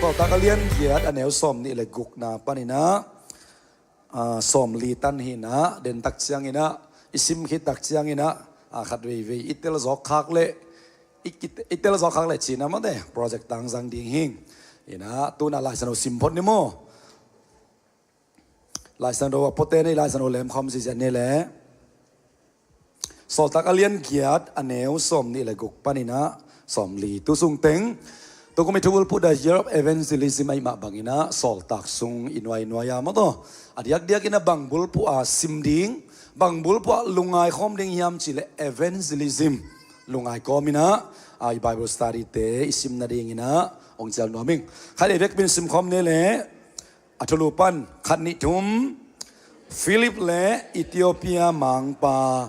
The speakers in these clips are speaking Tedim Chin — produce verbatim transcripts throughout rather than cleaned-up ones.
Sawltak a lian giat a neu sawm nih le gukna paninah, ah, sawm li tan hinah, den tak cianginah, i sim khit tak cianginah, ah, khat veivei i tel zawk khak le, i ki-, i tel zawk khak le cina mate, project tangzang ding hing. Inah, tunah Lai Siangtho sim phot ni maw? Lai Siangtho a pote nei, Lai Siangtho lemkhawm ziziat ni le. Sawltak a lian giat a neu sawm nih le guk paninah sawm li tu sung teng. Tukum i thubulphuh The Year of Evangelism ahih mah banginah sawltak sung i nuai nuai a maw taw. A diakdiak inah bang bulphuh a sim ding, bang bulphuh a lungngai khawm ding hiam cih le evangelism lungngai kawm inah, ah, i Bible study te i sim nadinginah hong cial nuam ing. Khat ei vekpi in sim khawm ni le. A thulu pan khat nih thum. Philip le Ethiopia mangpa.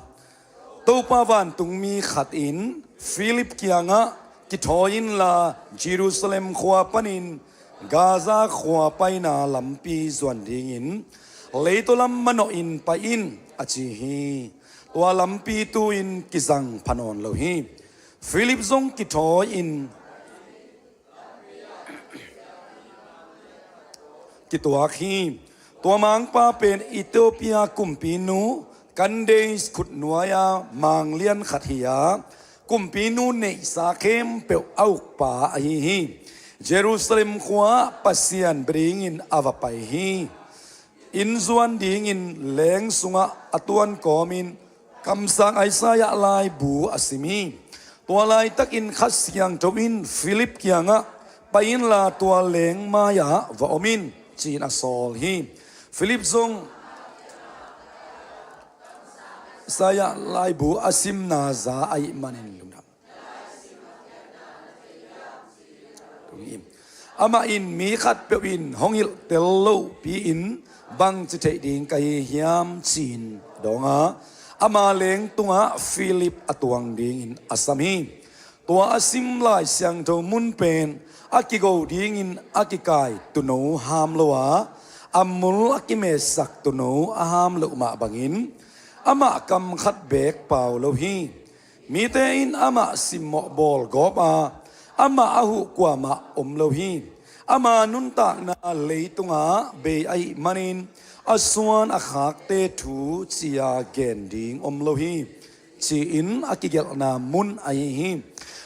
Topa vantungmi khat in Philip kiangah, kithawi inla Jerusalem khua panin Gaza khua paina lampi zuan dingin leitaw lam manawhin pai in, a ci hi. Tua lampi tu-in kizang pha nawn lo hi. Philip zong kithawi in kituak hi. Tua mangpa pen Ethiopia kumpinu Candace khutnuai-a manglian khat hi-a, kumpinu neihsa khempeuh a ukpa ahi hi. Jerusalem khua-ah Pasian bia dingin a va pai hi. Inn zuan dingin leng sungah a tuan kawmin kamsang Isaiah laibu a sim hi. Tua laitakin Kha Siangtho in Philip kiangah, pai inla tua leng mai-ah va om in, ci-in a sawl hi. Philip zong Isaiah laibu a simna za ahih manin lungdam. Amah in, mi khatpeuh in hong hilhtel lohpi-in bangci theih ding ka hi hiam, ci-in dawng a, ama leng tungah Philip a tuang dingin a sam hi. Tua a sim Lai Siangtho mun pen a kigo dingin a kikai tuuno ham lo a, a mul a kimetsak tuuno a ham loh mah bangin amah kam khat beek pau lo hi. Mite in amah simmawh bawlgawp a, amah a huh kuamah om lo hi. Ama nuntakna leitungah bei ahih manin a suan a khakte thu ci-a gen ding om lo hi, ci-in a kigelhna mun ahi hi.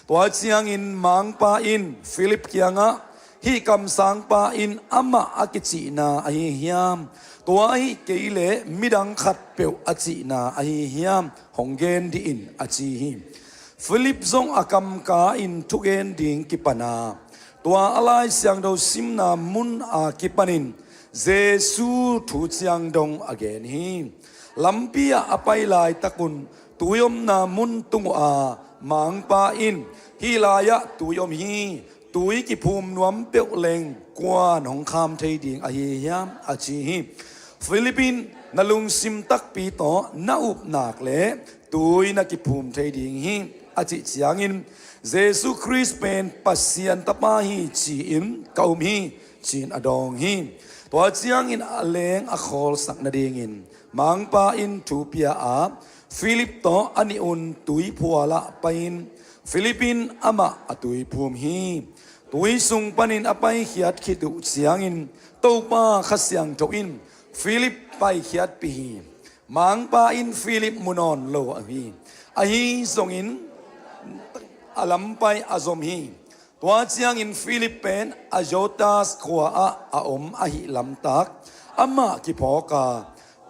Tua ciangin mangpa in Philip kiangah, hih kamsangpa in amah a kicihna ahi hiam? Tua ahi kei leh midang khatpeuh a cihna ahi hiam? Hong gen dih in, a ci hi. Philip zong a kamka in thugen ding kipan a, tua a Lai Siangtho simna mun a kipanin Jesu thu ciang dong a gen hi. Lampi ah a pai laitakun tui omna mun tung uh a, mangpa in, hih lai-ah tui om hi. Tui kiphum nuam peuh leng kuan hong kham thei ding ahi hiam, a ci hi. Philip in, na lungsim takpi tawh na up nak leh tui na kiphum thei ding hi, a cih ciangin, Jesu Khrist pen Pasian Tapa hi ci-in ka um hi, ci-in a dawng hi. Tua ciangin a leng a khawlsak nadingin mangpa in thu pia a, Philip tawh a nih un tuiphualah pai-in Philip in amah a tuiphum hi. Tui sung panin a paikhiat khit uh ciangin Topa Kha Siangtho in Philip paikhiatpih hi. Mangpa in Philip mu nawn lo hi. Ahi zongin a lampai a zom hi. Tua ciangin Philip pen Azotus khua-ah a om ahih lamtak amah kiphawk a,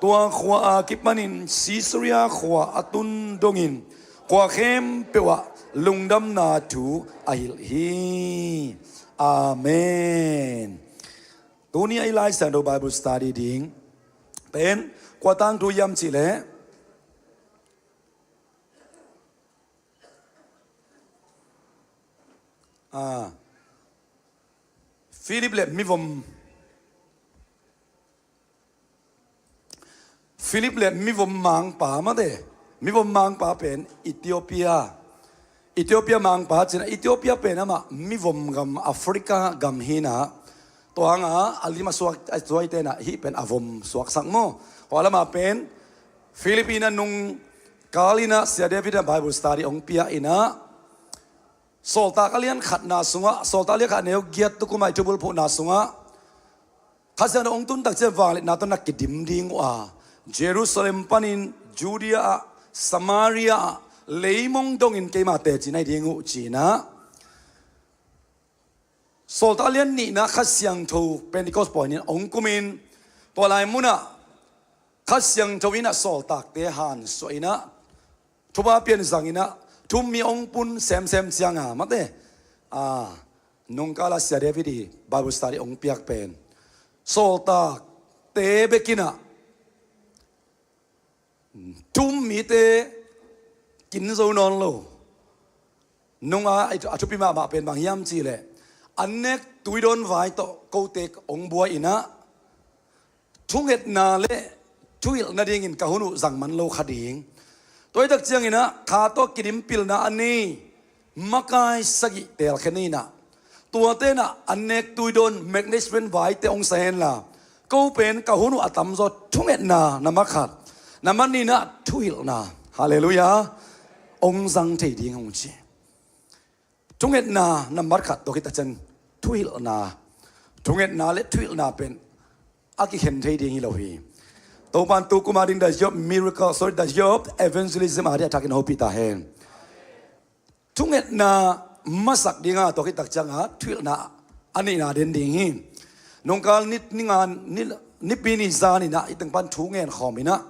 tua khua-a kipanin Caesarea khua a tun dongin khua khempeuh ah lungdamna thu a hilh hi. Amen. Tuni a i Lai Siangtho Bible study ding pen kua tangthu hiam cih leh, ah, Philip le mivom, Philip le mivom mangpa mate, mivom mangpa pen Ethiopia, Ethiopia mangpa cina, Ethiopia pen amah mivom gam, Africa gam hinah, tua hanga a lim a suak, a suaite inah hih pen a vom suaksak maw. Kua lamah pen Philip in a nung kal inah Sia David a Bible study hong pia inah, Sawltak a lian khatna sungah, Sawltak a lian khat neu giat, tu kumai thubulphuhna sungah Kha Siangtho hong tun takciang vangliatna tawh na kidim ding uh a, Jerusalem panin Judea ah, Samaria ah, leimong dongin keima teci na hi ding uh, ci-in ah. Sawltak a lian nihna Kha Siangtho Pentecost pawi-in hong kumin, tua lai munah Kha Siangtho in ah sawltakte hansuah in ah, thupha pianzang in ah, thu-um mi hong pun semsem ciang a, mate, a, nungkal a Sia David i Bible study hong piak pen, sawltakte bek in ah, thu-um mite kin zo nawn lo. Nung a, a thupi mahmah pen bang hiam cih leh, an nek tuidawn vai tawh kote hong buai in ah, thungetna le thuhilh nadingin ka hun uh zang man lo kha ding. Tua hi takciangin ah, kha tawh kidim pilna a nei makai sagih teelkhia ni in ah, tuate in ah an nek tuidawn, magnificent vaite hong sa henla, ko pen ka hun uh a tamzaw thungetna, nambat khat. Nambat nihna thuhilhna. Halleluiah. Hong zang thei ding hong ci. Thungetna nambat khat, tua khit takciang thuhilhna. Thungetna le thuhilhna pen a kikhen thei ding hi lo hi. Topa'n tu kum a ding the year of miracle, sorry, the year of evangelism a ding a thakin hopih ta hen. Thungetna masak ding a, tua khit takciang a thuhilhna a nihna den ding hi. Nungkal ni, ni nga, ni, Nipi ni zan in ah, i teng pan thu ngen khawm in ah,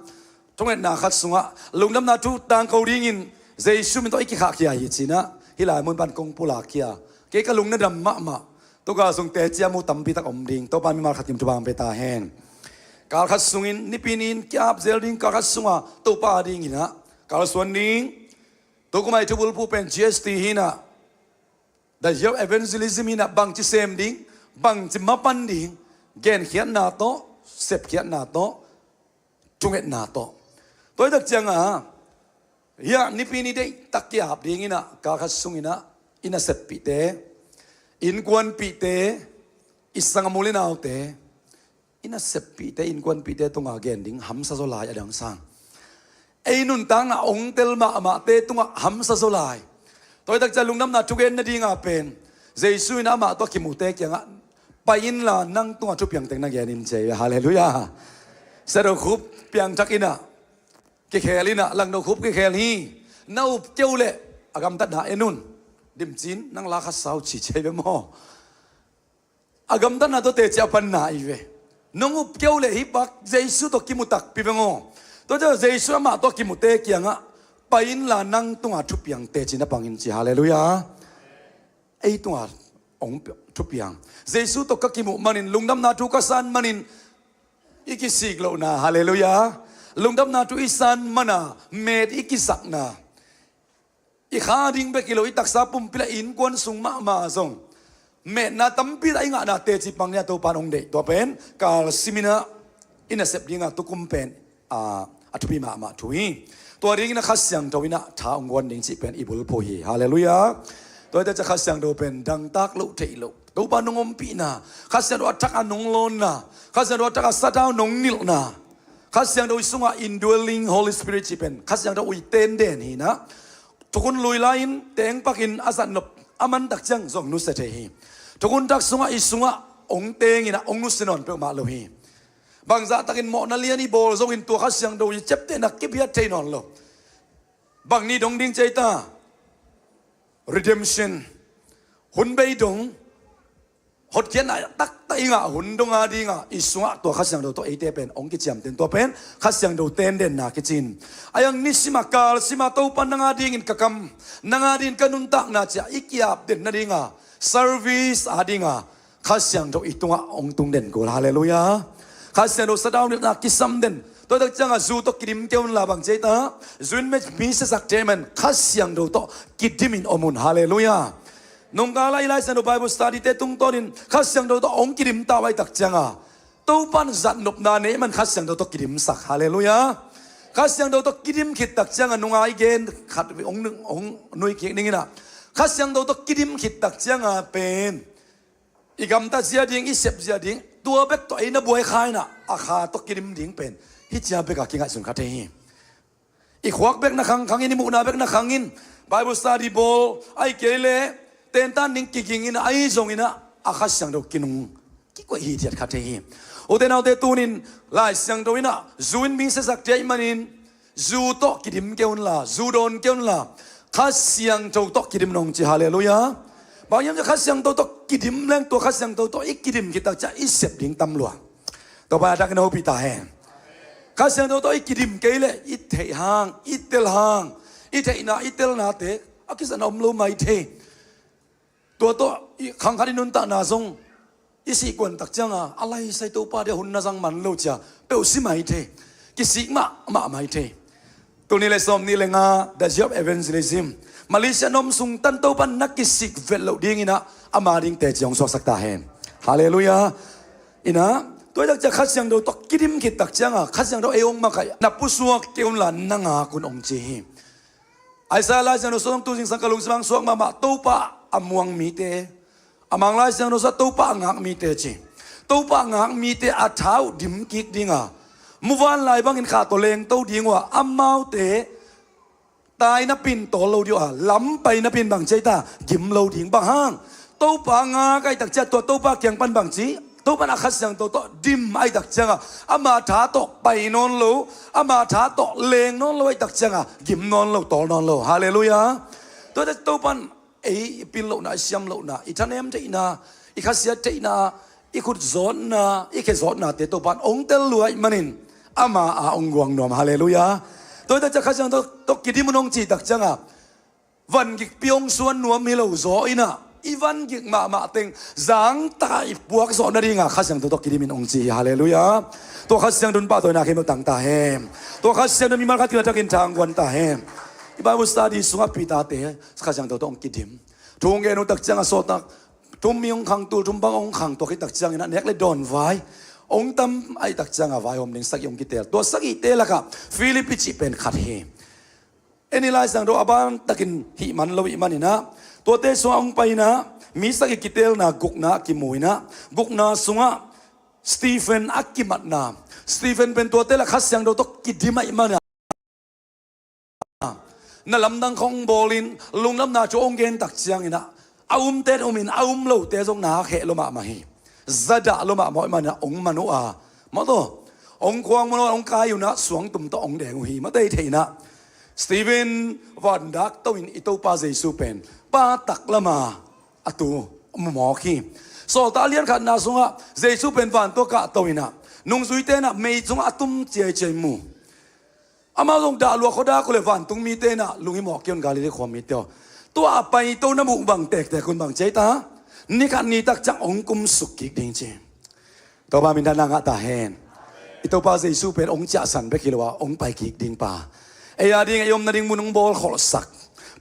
thungetna khat sungah lungdamna thu tangko dingin Jesu min tawh i kikhahkhia hi, ci-in ah, hih lai mun pan kong pulakkhia. Kei ka lung na dam mahmah. Tua ka sung teci a mu tampi tak om ding, Topa'n mimal khat kim thupha hong pia ta hen. Kal khat sungin, Nipi ni-in ki-ap zel ding, kal khat sungah Topa a dingin ah kalsuan ding. Tu kumai thubulphuh pen G S T hi in ah, the year of evangelism hi in ah, bangci sem ding, bangci mapan ding, genkhiatna tawh, sepkhiatna tawh, thungetna tawh. Tua hi takciang a, hiah Nipi ni deihtak ki-ap dingin ah, kal khat sungin ah, i naseppihte, innkuanpihte, i sanggam u le naute, i naseppihte, innkuanpihte tungah gen ding hamsa zaw lai, a dang sang. Ei nuntakna hong tel mahmahte tungah hamsa zaw lai. Tua hi takciang lungdamna thugen nading a pen, Jesu in ah amah tawh kimute kiangah, "Pai inla, nang tungah thupiang teng na gen in," ci hi ve. Halleluiah. Sia Do Khup piangthak in ah, kikhel in ah, Lang Do Khup kikhel hi. Na up kei uh leh a gamtatna en un. Dim cin, nang la khat sa un, ci hi ve maw. A gamtatna tawh teci a panna hi ve. Nong up kei uh leh hih bang Jesu tawh kimu takpi veng aw. Tua ciang Jesu amah tawh kimute kiangah, "Pai inla, nang tungah thupiang teci na pang in," ci. Halleluiah. Ei tungah hong thupiang. Jesu tawh ka kimuh manin, lungdamna thu ka san manin, i kisik lohna. Halleluiah. Lungdamna thu i san man a, met i kisakna. I kha ding bek hi lo, i taksa pumpi le innkuan sung mahmah zong metna tampi tak i ngahna teci pang ding a Topa'n hong deih. Tua pen kalsim in ah, i nasep ding a tukum pen, a, a thupi mahmah thu hi. Tua dingin ah Kha Siangtho in ah tha hong guan ding cih pen i bulphuh hi. Halleluiah. Tua hi takciang Kha Siangtho pen dangtak loh theih loh. Topa nong ompihna, Kha Siangtho a thak a nong lawnna, Kha Siangtho a thak a sathau nong nilhna, Kha Siangtho i sungah indwelling Holy Spirit cih pen Kha Siangtho i tenden hi in ah, thukhun lui lai-in teng pakin a zatnop a man takciang zong nusia thei hi. Thukhun thak sungah, i sungah hong teng in ah, hong nusia nawn peuhmah lo hi. Bangzah takin mawhna lian i bawl zongin, tua Kha Siangtho i ciaptehna kipia thei nawn lo. Bang ni dong ding ci hi ta? Redemption. Hun bei dong. Hotkhiatna taktak i ngah hun dong a ding a, i sungah tua Kha Siangtho tawh eite pen hong kiciamteh in, tua pen Kha Siangtho tendenna kici in. A yang nisim a, kalsim a, Topa nang a dingin ka kam, nang a dingin ka nuntakna ci a i ki-ap den nading a, service a ding a, Kha Siangtho i tungah hong tung den kul. Halleluiah. Kha Siangtho sathau nilhna kisam den. Tua hi takciang a zu tawh kidim kei un la, bang ci hi ta? Zu in mi, mi siasak thei man, Kha Siangtho tawh kidim in om un. Halleluiah. Nungkal a i Lai Siangtho Bible study-te tungtawnin Kha Siangtho tawh hong kidim ta uh ahih takciang a, Topa'n zatnopna nei man Kha Siangtho tawh kidimsak. Halleluiah. Kha Siangtho tawh kidim khit takciang a, nung a i gen khat hong, hong nuih kik ning in ah, Kha Siangtho tawh kidim khit takciang a pen i gamtat zia ding, i sep zia ding, tua bek tawh ei na buai kha in ah, a Kha tawh kidim ding pen hih cia bek a kingaihsun kha thei hi. I khuak bek na khangkhang in, i muhna bek na khang in, Bible study bawl, ahih kei leh tentan ding kiging in ah, ahi zongin ah a Kha Siangtho kinung kikoih hithiat kha thei hi. Ute naute, tunin Lai Siangtho in ah zu in mi siasak thei ahih manin zu tawh kidim kei unla, zu dawn kei unla, Kha Siangtho tawh kidim un hong ci. Halleluiah. Bang hiam cih leh Kha Siangtho tawh kidim leng, tua Kha Siangtho tawh i kidim khit tak ciang i sep ding tam lua. Topa in a dak in hopih ta hen. Kha Siangtho tawh i kidim kei leh i theih hang, i tel hang, i theihna, i telnate a kisa na om lo mai thei. Tua tawh i khang khat i nuntakna zong i sih kuan tak ciang a, a laisai Topa dia hun na zang man lo ci a peuh si mai thei. Kisik mahmah mai thei. Tul nih le sawm nih le nga, The Joy of Evangelism. Malaysia na om sung tan Topa in na kisik vet loh dingin ah ama ding teci hong suaksak ta hen. Halleluiah. In ah, tua hi tak ciang Kha Siangtho tawh kidim khit tak ciang a, Kha Siangtho ei hong makaih, na pusuak kei unla na ngak un hong ci hi. Isaiah Lai Siangtho sung tu zingsang ka lungsim ah hong suak mahmah, Topa a muang mite. A mang Lai Siangtho sung ah Topa a ngak mite ci. Topa a ngak mite a tha uh dim kik ding a, muvanlai bangin kha tawh lengto ding uh a, amaute tai napi in tawl lo ding uh a, lam pai napi in bang ci a, i ta gim lo ding. Bang hang? Topa ngak ahih tak ciang tua Topa kiang pan bang ci, Topa in a Kha Siangtho tawh dim ahih tak ciang a, ama tha tawh pai nawn lo, ama tha tawh leng nawn lo ahih tak ciang a, gim nawn lo, tawl nawn lo. Halleluiah. Tua hi tak ciang Topa in ei i pil lohna, i siam lohna, i thanem theihna, i khasiat theihna, i khut zawtna, i khe zawtnate Topa in hong tel lua ahih manin ama a hong guang nuam. Halleluiah. Tua hi tak ciang Kha Siangtho tawh kidim un hong cih tak ciang a, van gikpi hong suan nuam hi lo zaw in ah, i van gik mahmah teng zangtak a i puak zawh nading a Kha Siangtho tawh kidim in hong ci hi. Halleluiah. Tua Kha Siangtho in pahtawina khempeuh tang ta hen. Tua Kha Siangtho in mimal khat khat tak in thangguan ta hen. I Bible study sung ah Peter-te Kha Siangtho tawh hong kidim. Thu hong gen uh tak ciang a, sawltak thum mi hong khang, tul thum bang hong khang, tua khit tak ciangin ah nek le dawn vai hong tam ahih tak ciang a, vaihawm ding sagih hong kitel. Tua sagihte lak ah Philip i cih pen khat hi. En i Lai Siangtho a ban takin hih man lo ahih manin ah, tuate sung ah hong pai in ah mi sagih kitelna gukna a kimu in ah, gukna sung ah Stephen a kimatna. Stephen pen tuate lak Kha Siangtho tawh kidim ahih manin ah, na lamdang khawng bawlin lungdamna thu hong gen tak ciangin ah, a umte in um in, a um lote zong na kheh lua mahmah hi. Zadah lua mahmah ahih manin ah hong man uh a, mawtaw, hong khuang man uh a, hong kai un ah suangtum tawh hong deng uh hi. Mawtaw, i theih in ah, Stephen, van dak to in i Topa Jesu pen Pa taklam a a tu mu mawk hi. Sawltak a lian khatna sung ah Jesu pen van tawh kahto in ah, nungzuite in ah mei sung ah a tum ciaiciai mu. Amau zong dah lua khua dak uh leh vantung mite in ah lunghimawh kei un, Galilee khua mite aw. Tua a paito na muh bang tektek un, bang ci a, i ta ni khat ni tak ciang hong kumsuk kik ding ci. Topa min thang ngah ta hen. I Topa Jesu pen hong ciahsan bek hi lo a, hong pai kik ding Pa. Ei a ding, ei om nading mun hong bawlkholhsak,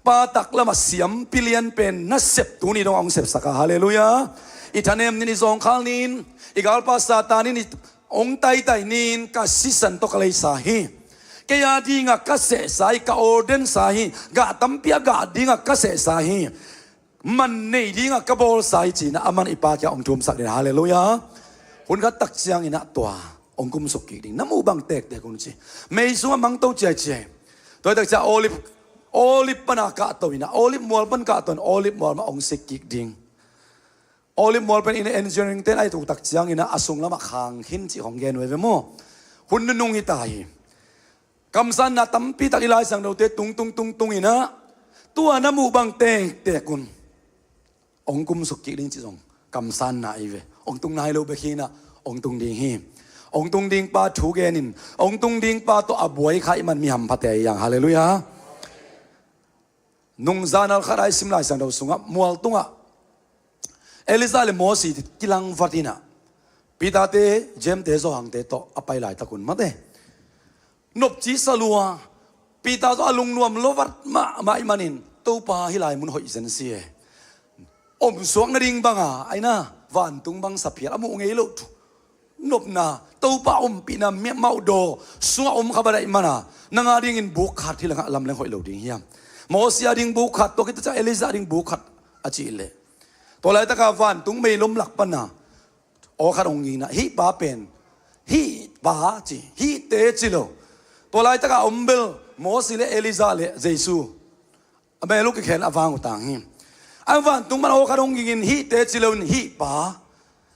Pa taklam a siampi lian pen nasep tuni dong a hong sepsak a. Halleluiah. I thanem ni in, i zawngkhal ni in, i galpa Satan in i hong taitai ni in ka sisan tawh ka leisa hi. Kei a ding a ka sehsa hi, ka ordain sa hi. Gah tampi a gah ding a ka sehsa hi. Man nei ding a ka bawlsa hi ci in ah, aman i Pa kiang hong thumsak ding. Halleluiah. Hun khat tak ciangin ah tua hong kumsuk kik ding. Na muh bang tektek un ci. Mei sung ah mangto ciaiciai. Tua hi tak ciang Olive, Olive pan a kahto in ah, Olive mual pan kahto in, Olive mual mah hong sik kik ding. Olive mual pen in engineeringte in a i tuk tak ciangin ah a sunglam ah khang khin cih hong gen uh hi ve maw. Hun nunung hi ta hi. Kamsanna tampi tak i Lai Siangthote tung tung tung tung in ah, tua na muh bang tektek un hong kumsuk kik ding cih zong kamsanna hi ve. Hong tung nai lo bek hi in ah, hong tung ding hi. Hong tung ding pa thu gen in, hong tung ding pa tawh a buai kha ahih man mi hamphatte hi hang. Halleluiah. Nungzanal khat a i sim Lai Siangtho sung ah mual tung ah Elijah le Moses kilangvat in ah, Peter-te, James-te, Johan-te tawh a pai laitak un, mate, nopci sa lua. Peter tawh a lungnuam lo vat mahmah ahih manin, Topa, hih lai mun hoih zen si e. Omsuak nading bang a, aina, vantung bang sa phial, a muh ngei loh thu nopna, Topa ompihna mauhdaw sung ah om kha bek ahih man a, nang a dingin buk khat hi leng ah lamleng hoih lo ding hiam? Moses a ding buk khat, tua khit tak ciang Elijah a ding buk khat a cih leh, tua laitak a vantung meilom lak pan a aw khat hong ging in ah, hih pa pen, hih pa ci, hihte ci lo. Tua laitak a om bel Moses le Elijah le Jesu, a mel uh kikhen a vang uh tang hi. A vantung pan aw khat hong gingin, hihte ci loin, hih pa,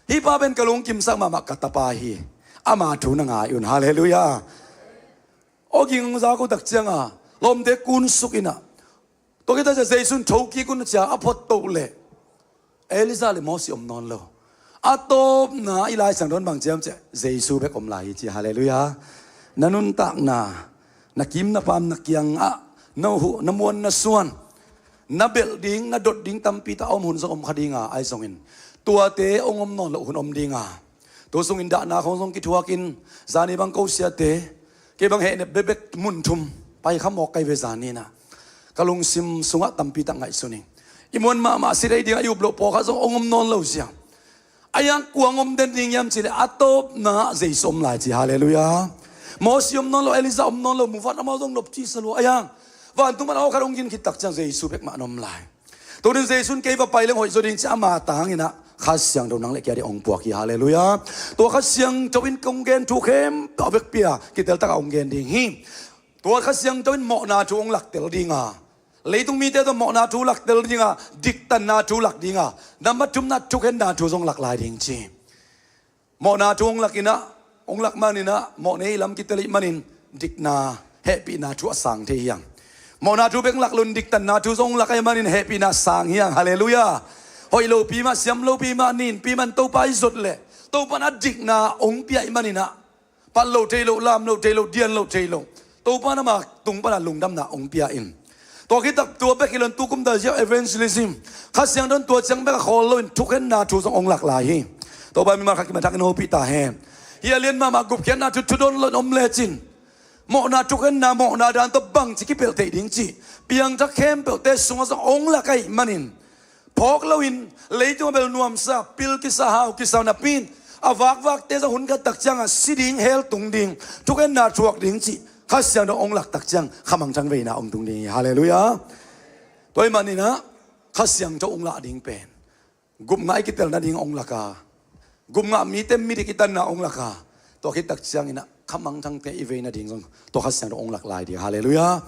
hih pa pen ka lungkimsak mahmah ka tapa hi. Ama thu na ngai un. Halleluiah. Aw ging hong zak uh tak cianga lawmte kunsuk inah, tua khit tak ciang Jesu in thokik un a cia a phot toh leh Elijah le Moses om nawn lo. A tawpna i Lai Siangtho in bang ciam ciah, Jesu bek om lai hi ci. Halleluiah. Na nuntakna, na kim na pam na kiangah na huh na muan na suan, na belh ding na dot ding tampi tak a om hun zong om kha dinga, ahi zongin tuate hong om nawn loh hun om dinga, tu sungin dahna khong zong kithuakin, zani bang ko siate, kei bang hehnep bekbek mun thum pai kha mawk kai ve zani inah, ka lungsim sungah tampi tak ngaihsun ing. I muan mahmah si thei dingah i up loh pawlkhat zong hong om nawn lo sia. A iang kuang om den ding hiam cileh a tawpna Jesu om lai ci. Halleluiah. Moses om nawn lo, Elijah om nawn lo, muvat amau zong nop cisa lua. A iang vantung pan aw khat hong gin khit tak ciang Jesu bek mah na om lai. Tunin Jesu in kei va pai leng hoih zaw ding ci ama tanginah Kha Siangtho nang le kei a ding hong puak hi. Halleluiah. Tua Kha Siangtho in kong gen thu khempeuh a vekpi a kiteltak a hong gen ding hi. Tua Kha Siangtho in mawhna thu hong laktel dinga, leitung mite tawh mawhna thu laktel dinga, diktanna thu lak dinga, nambat thumna thukhenna thu zong lak lai ding ci. Mawhna thu hong lak inah, hong lak maninah mawh nei lam kitel ih manin dikna, hehpihna thu a sang thei hiang. Mawhna thu bek lak loin diktanna thu zong hong lak ahih manin hehpihna sang hiang. Halleluiah. Hoih lopi mah, siam lopi mah, ninpi man Topa i zot leh Topa in a dikna hong pia ih maninah, pat lo thei lo, lam lo thei lo, dian lo thei lo, Topa in ama tung pana lungdamna hong pia in. Tua khit tak tua bek hi loin tukum ta ziau evangelism, Kha Siangtho in tua ciang bek a khawl loin thukhenna thu zong hong lak lai hi. Topa mimal khat kimathakin hopih ta hen. Hih a lian mahmah gupkhiatna thu thudawn loin om lecin, mawhna thukhenna, mawhna dan tawh bangci kipelh theih ding cih piangthak khempeuhte sungah zong hong lak ahih manin, phawk loin leitung a bel nuamsa, pil kisa, hau kisa napi in, a vakvakte zong hun khat tak cianga si ding, hell tung ding, thukhenna thuak ding cih Kha Siangtho hong lak tak ciang khamangthang veina hong tung ding hi. Halleluiah. Tua ahih maninah Kha Siangtho hong lah ding pen gupngah i kitelna ding hong lak a, gupngah mite midik i tanna hong lak a, tua khit tak cianginah khamangthangte i veina ding zong tua Kha Siangtho hong lak lai ding. Halleluiah.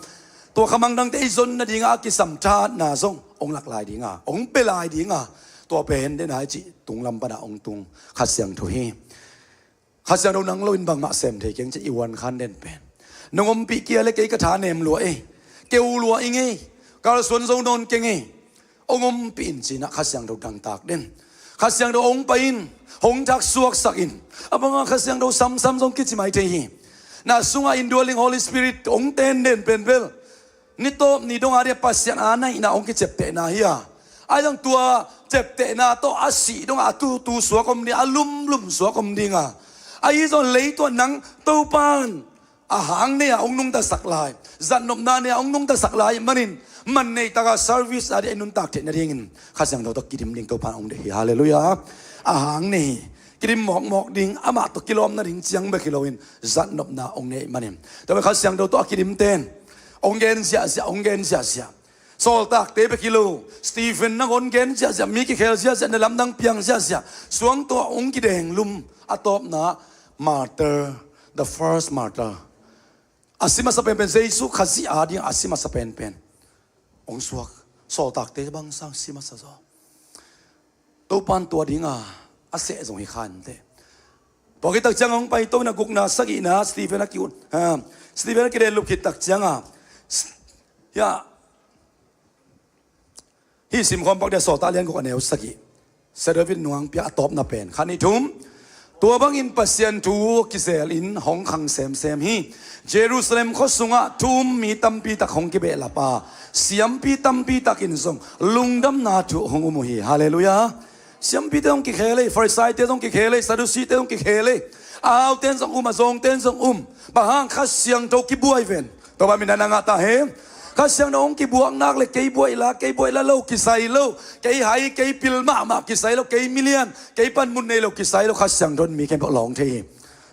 Tua khamangthangte i zon nadinga a kisam thahatna zong hong lak lai dinga, hong pia lai dinga, tua pen den hai cih tunglam pana hong tung Kha Siangtho hi. Kha Siangtho nang loin bangmah sem thei keng cih i uan khan den pen. Nong ompih kia le kei ka tha nem lua ei, keu lua i ngei, kalsuan zo nawn keng ei. Hong ompih in cinah Kha Siangtho dangtak den. Kha Siangtho hong pai in, hong thak suaksak in. A banga Kha Siangtho samsam zong kici mai thei hi. Na sungah indwelling Holy Spirit hong ten den pen bel, ni tawp ni dong a dia Pasian a naihna hong kiceptehna hi a, ahi zong tua ceptehna tawh a sih dongah a tutu suak om ding, a lumlum suak om dinga, ahi zong leituah nang Topan a hang nei-a hong nungtasak lai, zatnopna nei-a hong nungtasak lai manin, man nei taka service a dih a i nuntak theih nadingin Kha Siangtho tawh kidim ding Topan hong deih hi. Halleluiah. A hang nei hi. Kidim mawkmawk ding, amah tawh kilawm nading ciang bek hi loin zatnopna hong nei manin, tua bek Kha Siangtho tawh a kidimten hong gen ziahziah, hong gen ziahziah. Sawltakte bek hi lo, Stephen nangawn gen ziahziah, mi kikhel ziahziah, na lamdang piang ziahziah, suangtuah hong kidenglum, a tawpna martyr, the first martyr, a si masa penpen, Jesu Khazih a ding a si masa penpen hong suak. Sawltakte bangsa si masa zaw. Topan tua dinga a seh zong hi kha inteh. Tua khit tak cianga hong paito in a gukna, sagihna, Stephen a ki-ut, ha, Stephen a kidenlup khit tak cianga, s-, ya, hih simkhawm pak dia, Sawltak lian guk a neu sagih. Sia David nuang pia a tawpna pen khat nih thum. Tua bangin Pasian thu kizel in hong khang semsem hi. Jerusalem khua sungah thu um mi tampi tak hong kibehlap a, siampi tampi takin zong lungdamna thu hong um uh hi. Halleluiah. Siampite zong kikhel ei, Farisaite zong kikhel ei, Sadusite zong kikhel ei. A auten zong um, a zawngten zong um. Bang hang? Kha Siangtho kibuai ven. Topa min a na ngah ta hen. Kha Siangtho hong kibuak nak le kei buaih la, kei buaih la lo kisai lo, kei hai, kei pil mahmah kisai lo, kei milian, kei panmun nei lo kisai lo, Kha Siangtho in mi khempeuh lawng thei hi.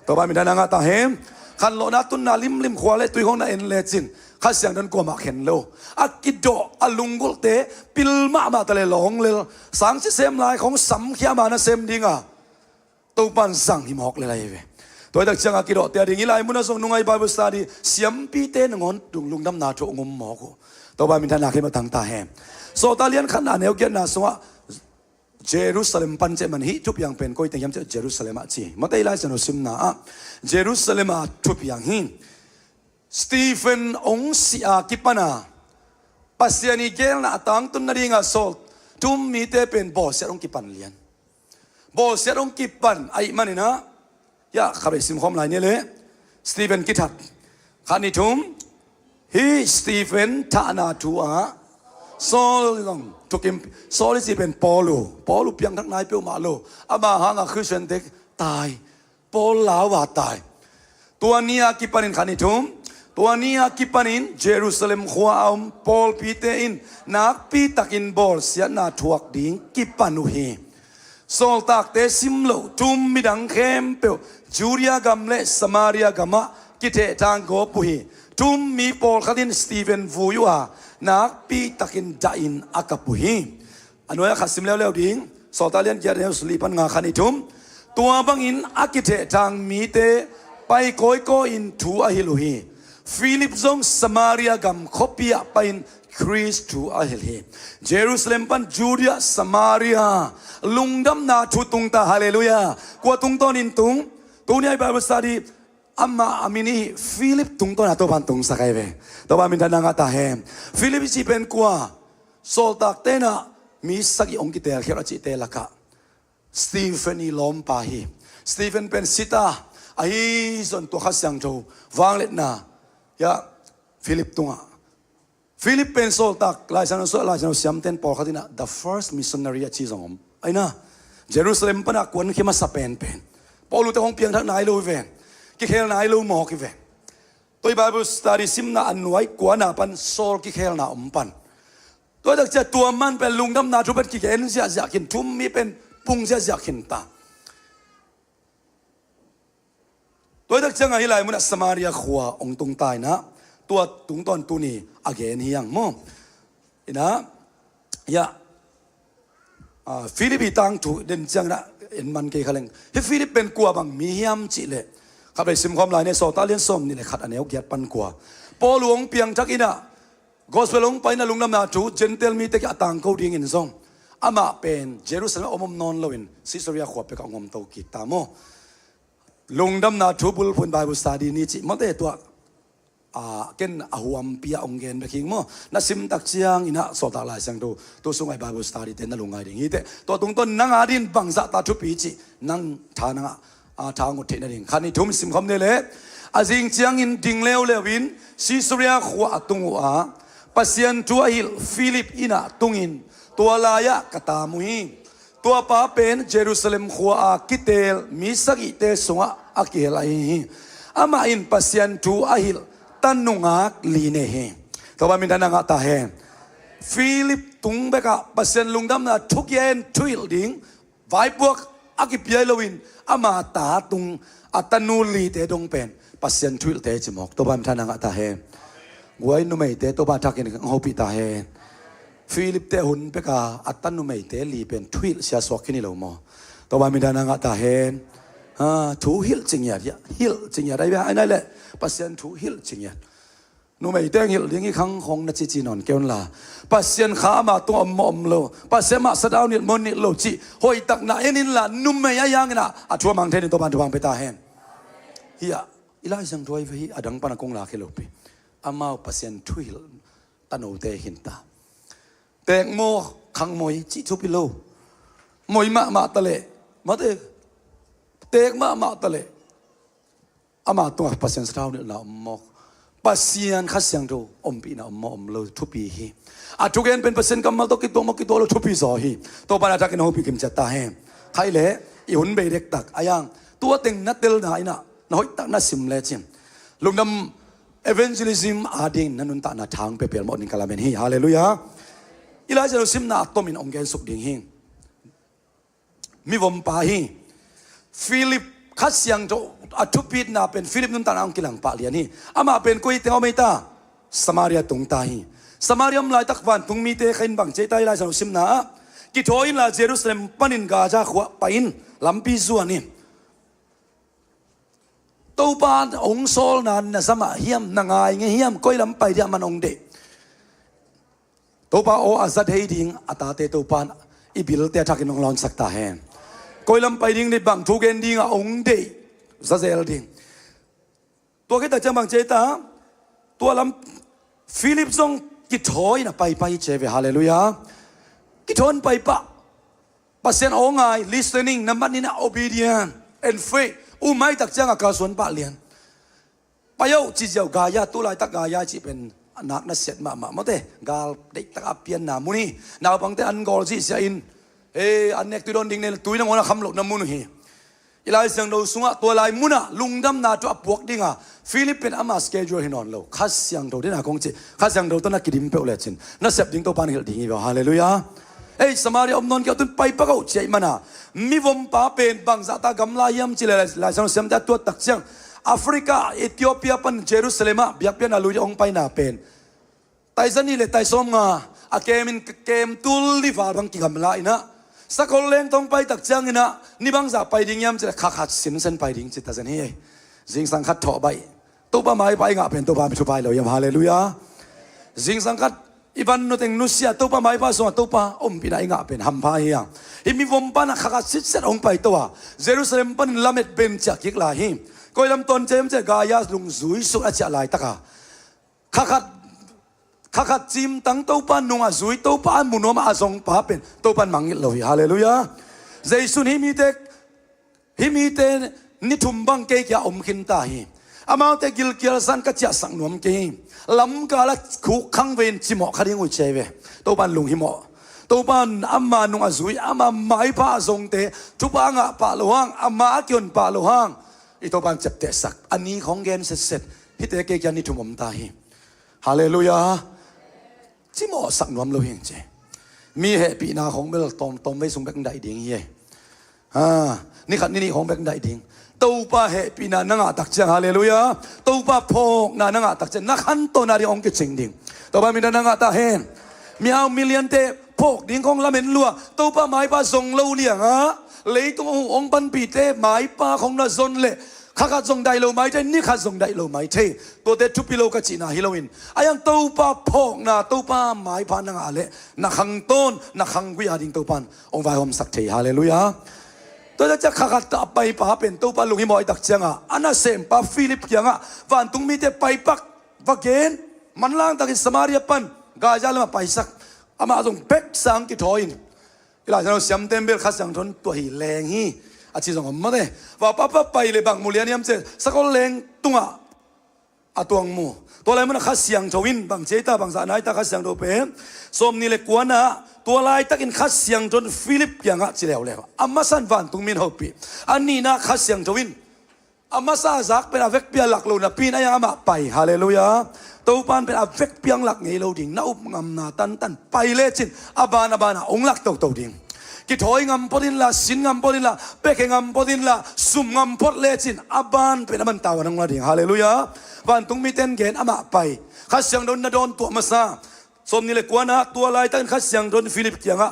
Topa min a na ngah ta hen. Khanlawhna tunna limlim khua le tui khawng na en lecin Kha Siangtho in kuamah khen lo. A kidawh a lunggulhte pil mahmah ta le lawng lel, sangci sem lai khawng samkhia ma na sem dinga Topan zang hi mawk le lai ve. Tua hi tak cianga kidawhte a ding i lai munah zong nungai Bible study, siampite nangawn tung lungdamna thu hong um mawk uh. Topa minthanna khempeuh tang ta hen. Sawltak lian khatna a neu giatna sungah Jerusalem pan cih man hih thupiang pen koi teng hiam cih Jerusalem ah ci. Mate i Lai Siangtho simna ah Jerusalem a thupiang hi. Stephen hong si a kipan a Pasian i geelna a tangtun nadinga sawl thum mite pen bawlsiat hong kipan lian. Bawlsiat hong kipan ahih manin ah, ya, khabe simkhawm lai ni le. Stephen kithat. Khat ni thum. Hih Stephen thahna thu ah Saul zong thukim, Saul i ci pen Paul uh. Paul uh piangthak nai peuhmah lo. Ama hanga Khristiante tai. Paul lau a tai. Tua ni a kipanin khat ni thum. Tua ni a kipanin Jerusalem khua a om pawlpite in nakpitakin bawlsiatna thuak ding kipan uh hi. Sawltakte sim loh thum mi dang khempeuh Judea gam le Samaria gamah kithehthang gawp uh hi. Thum mi pawlkhat in Stephen vui uh a nakpitakin dahin a kap uh hi. A nuai a khat sim leuleu ding. Sawltak lian giat neu suli pan nga khat ni thum. Tua bangin a kithehthang mite pai kawikawi in thu a hilh uh hi. Philip zong Samaria gam khuapi ah pai-in Khrist thu a hilh hi. Jerusalem pan Judea, Samaria, lungdamna thu tung ta, halleluiah. Kua tungtawnin tung? Tuni a i Bible study amah a min hi Philip tungtawna Topan tungsak ahi ve. Topa minthanna ngah ta hen. Philip i cih pen kua? Sawltakte in ah mi sagih hong kiteelkhialh a cihte lakah Stephen i lawmpa hi. Stephen pen sita ahi zong tua Kha Siangtho vangliatna, ya, Philip tungah. Philip pen sawltak, Lai Siangtho sua, Lai Siangtho siamten pawlkhat in ah the first missionary a ci zong om. Ahi na, Jerusalem pan a kuankhe masa penpen. Paul uh te hong piangthak nai lo hi ven. Kikhel nai lo mawk hi ven. Tua i Bible study simna a nuai kuana pan Saul kikhelna om pan. Tua tak ciang tua man pen lungdamna thu pen kigen ziahziah khin, thum mi pen pung ziahziah khin ta. Tua tak ciang a hih lai munah Samaria khua hong tung ta in ah, tua tungtawn tuni a gen hi ang maw. In ah, ya, ah, Philip i tangthu den ciang in ah en man kei kha leng. Hih Philip pen kua bang mi hiam cih leh, khabe simkhawm lai ni, Sawltak lian sawm nih le khat a neu giat pan kua. Paul uh hong piangthak in ah, Gospel hong pai in ah lungdamna thu Gentile mite kiang a tangko dingin zong amah pen Jerusalem a om om nawn loin Caesarea khua pekah hong om to kik ta maw. Lungdamna thu bulphuh in Bible study ni cih mawte tua, a, ken a huampi ah hong gen bek hi ing maw. Na sim tak ciang in ah Sawltak Lai Siangtho tu sungah i Bible study te na lungngai ding hi teh. Tua tungtawn nang adingin bangzah ta thupi cih nang tha nangah, a, tha ngut theih nading. Khat ni thum simkhawm ni le. A zing ciangin ding leuleu in Caesarea khua a tung uh a, Pasian thu a hilh Philip inn ah tungin tua lai-ah ka tam uh hi. Tua pa pen Jerusalem khua a kiteel mi sagihte sungah a kihel ahi hi. Amah in Pasian thu a hilh tanungak li nei hi. Topa minthanna ngah ta hen. Philip tung bekah Pasian lungdamna thugen thuhilh ding vaipuak a kipia hi loin ama ta tung a tanu lite dong pen Pasian thuhilhte ci mawk. Topa minthanna ngah ta hen. Guai numeite Topa thakin hong hopih ta hen. Philip te hun peka a tanu numeite li pen thuhilh sia suak khin hi lo maw. Topa minthanna ngah ta hen. Ha, thu hilh ci ngiat, hilh ci ngiat ahi ve, ahi nai leh Pasian thu hilh ci ngiat. Numeite hilh ding hi khang khong na cici nawn kei un la. Pasian kha ama tung om maw om lo. Pasian mah sathau nilh maw nilh lo cih hoihtak na en inla numei a hiangin ah a thu a mang thei ding Topan thupha hong pia ta hen. Hi ah, i Lai Siangtho ahi ve hi, a dang pan a kong lak hi lo pi. Amau Pasian thuhilh tanote hi ta. Teek maw khang moi cih thupi lo. Moi mahmah ta leh, mate, teek mahmah ta leh ama tungah Pasian sathau nilhna om mawk. Pasian Kha Siangtho ompihna om maw om lo thupi hi. A thugen pen Pasian kammal tawh kituak maw kituak lo thupi zaw hi. Topa na thakin hong hopih kimciat ta hen. Khai leh i hun bei dektak a hiang tua teng na telna in ah na hoihtak na sim lecin lungdam evangelism adingin na nuntakna thang pepel mawh ning ka lamen hi. Halleluiah. I Lai Siangtho simna a tomin hong gensuk ding hi. Mivompa hi. Philip Kha Siangtho a thupitna pen Philip nuntakna hong kilang pah lian hi. Amah pen koi teng om ei ta? Samaria tung ta hi. Samaria om laitak vantung mite kha in bang ci ei ta i Lai Siangtho simna ah? Kithawi inla Jerusalem panin Gaza khua pai in lampi zuan in. Topa hong sawlna na zam ah hiam, na ngai ngei hiam, koi lam pai dia man hong deih. Topa aw a za thei ding a tate Topa in i bilte a thakin hong lawnsak ta hen. Koi lam pai ding, ni bang thu gen ding a hong deih za zel ding. Tua khit tak ciang bang ci ei ta, tua lam Philip zong kithawi in a paipai ci ei ve. Halleluiah. Kithawi in pai pah. Pasian aw ngai, listening, nambat nihna obedient and faith. Um mai tak ciang a kalsuan pah lian. Pai oh ci ziau, Gaia, tu laitak Gaia cih pen a nak na siat mahmah mawte. Gal deihtak a pianna mun hi. Naupangte an gawl zihziah in, he, an nek tui dawn ding ne, tui nangawn a kham lohna mun uh hi. I Lai Siangtho sungah tua lai munah lungdamna thu a puak dinga Philip pen ama schedule hi nawn lo. Kha Siangtho dina kong ci, Kha Siangtho tawh na kidim peuh lecin na sep ding Topa in hilh ding hi ve. Halleluiah. Ei, Samaria om nawn kei, tun pai pak oh ci ahih mana mivompa pen bangzahta gamla hiam ci le Lai Siangtho siamte a tuat tak ciang Africa, Ethiopia pan Jerusalem ah biakpiakna lui ding hong paina pen taiza nih le taisawm nga a kem in, kem tul li val bang kigamla inah, sakol leng tawh hong pai tak cianginah ni bangzah pai ding hiam ci le kha khat sinsen pai ding ci ta zen hi. Zingsang khat thawh baih. Topa maipha i ngah pen Topa mi thupha hi lo hiam? Halleluiah. Zingsang khat i van nuteng nusia, Topa maipha sungah Topa ompihna i ngah pen hampha hi a. Hih mivompa na kha khat sitset hong pai to a, Jerusalem panin lamet ben ciah kik lai hi. Koi lam tawn ci hiam ci le Gaia lungzui suk a ciah laitaka kha khat, kha khat cimtang Topa nung a zui, Topa a mu nuam a zongpa pen Topa in mangngilh lo hi. Halleluiah. Jesu in hih mite, hih mite ni thum bang kei kiangah om khinta hi. Amaute gilkial san ka ciahsak nuam kei hi. Lamkal a khuk khang vei in cimawh kha ding uh ci ei ve. Topa in lunghimawh, Topa in ama nung a zui, ama maipha a zongte thupha a ngah pah loh hang, ama a kihon pah loh hang i Topa in ciaptehsak. A ni khong gen setset. Hihte kei kiangah ni thum omta hi. Halleluiah. Cimawhsak nuam lo hi ing ci. Mi hehpihna khong bel tawm, tawm vei sung bek daih ding hi ei. Ha, ni khat ni nih khong bek daih ding. Topa hehpihna na ngah tak ciang, halleluiah, Topa phawkna na ngah tak ciang na khantawn a ding hong kicing ding. Topa minthang na ngah ta hen. Mihau miliante phawk ding khong lamen lua, Topa maipha zong lo lianga leitung hong panpihte maipha khong na zon leh kha khat zong daih lo mai thei, ni khat zong daih lo mai thei. Tuate thupi lo ka cihna hi loin, a hiang Topa phawkna, Topa maipha na ngah leh na khangtawn, na khanggui a ding Topa in hong vaihawmsak thei. Halleluiah. Tua tak ciang kha khat a paipa pen Topa lunghimawh i tak cianga a nasempa Philip kiangah vantung mite pai pak, va gen, manlang takin Samaria pan Gaza lamah paisak. Amah zong bek sang kithawi in, i Lai Siangtho siamte in bel Kha Siangtho in tua hi leng hi a ci zong om mate. Va papa pai le bang mu lian hiam ci le sakol leng tungah a tuang mu. Tua lai munah Kha Siangtho in bang ci ei ta, bangzah nai ta Kha Siangtho pen, sawmnih le kuana, tua laitakin Kha Siangtho in Philip kiangah ci leuleu. A masa in vantung mi in hopih. A nihna Kha Siangtho in a masa a zak pen a vekpi a lak lo napi in a hiang amah pai. Halleluiah. Topa in pen a vekpi a hong lak ngei lo ding, na up ngamna tantan pai lecin a ban a banah hong lak toto ding. Kithawi ngam phot inla, sin ngam phot inla, piakhia ngam phot inla, sum ngam phot lecin a ban pen a ban tau a hong la ding. Halleluiah. Vantung mite in gen amah pai. Kha Siangtho in na dawn tuah masa. Sawmnih le kuana, tua laitakin Kha Siangtho in Philip kiangah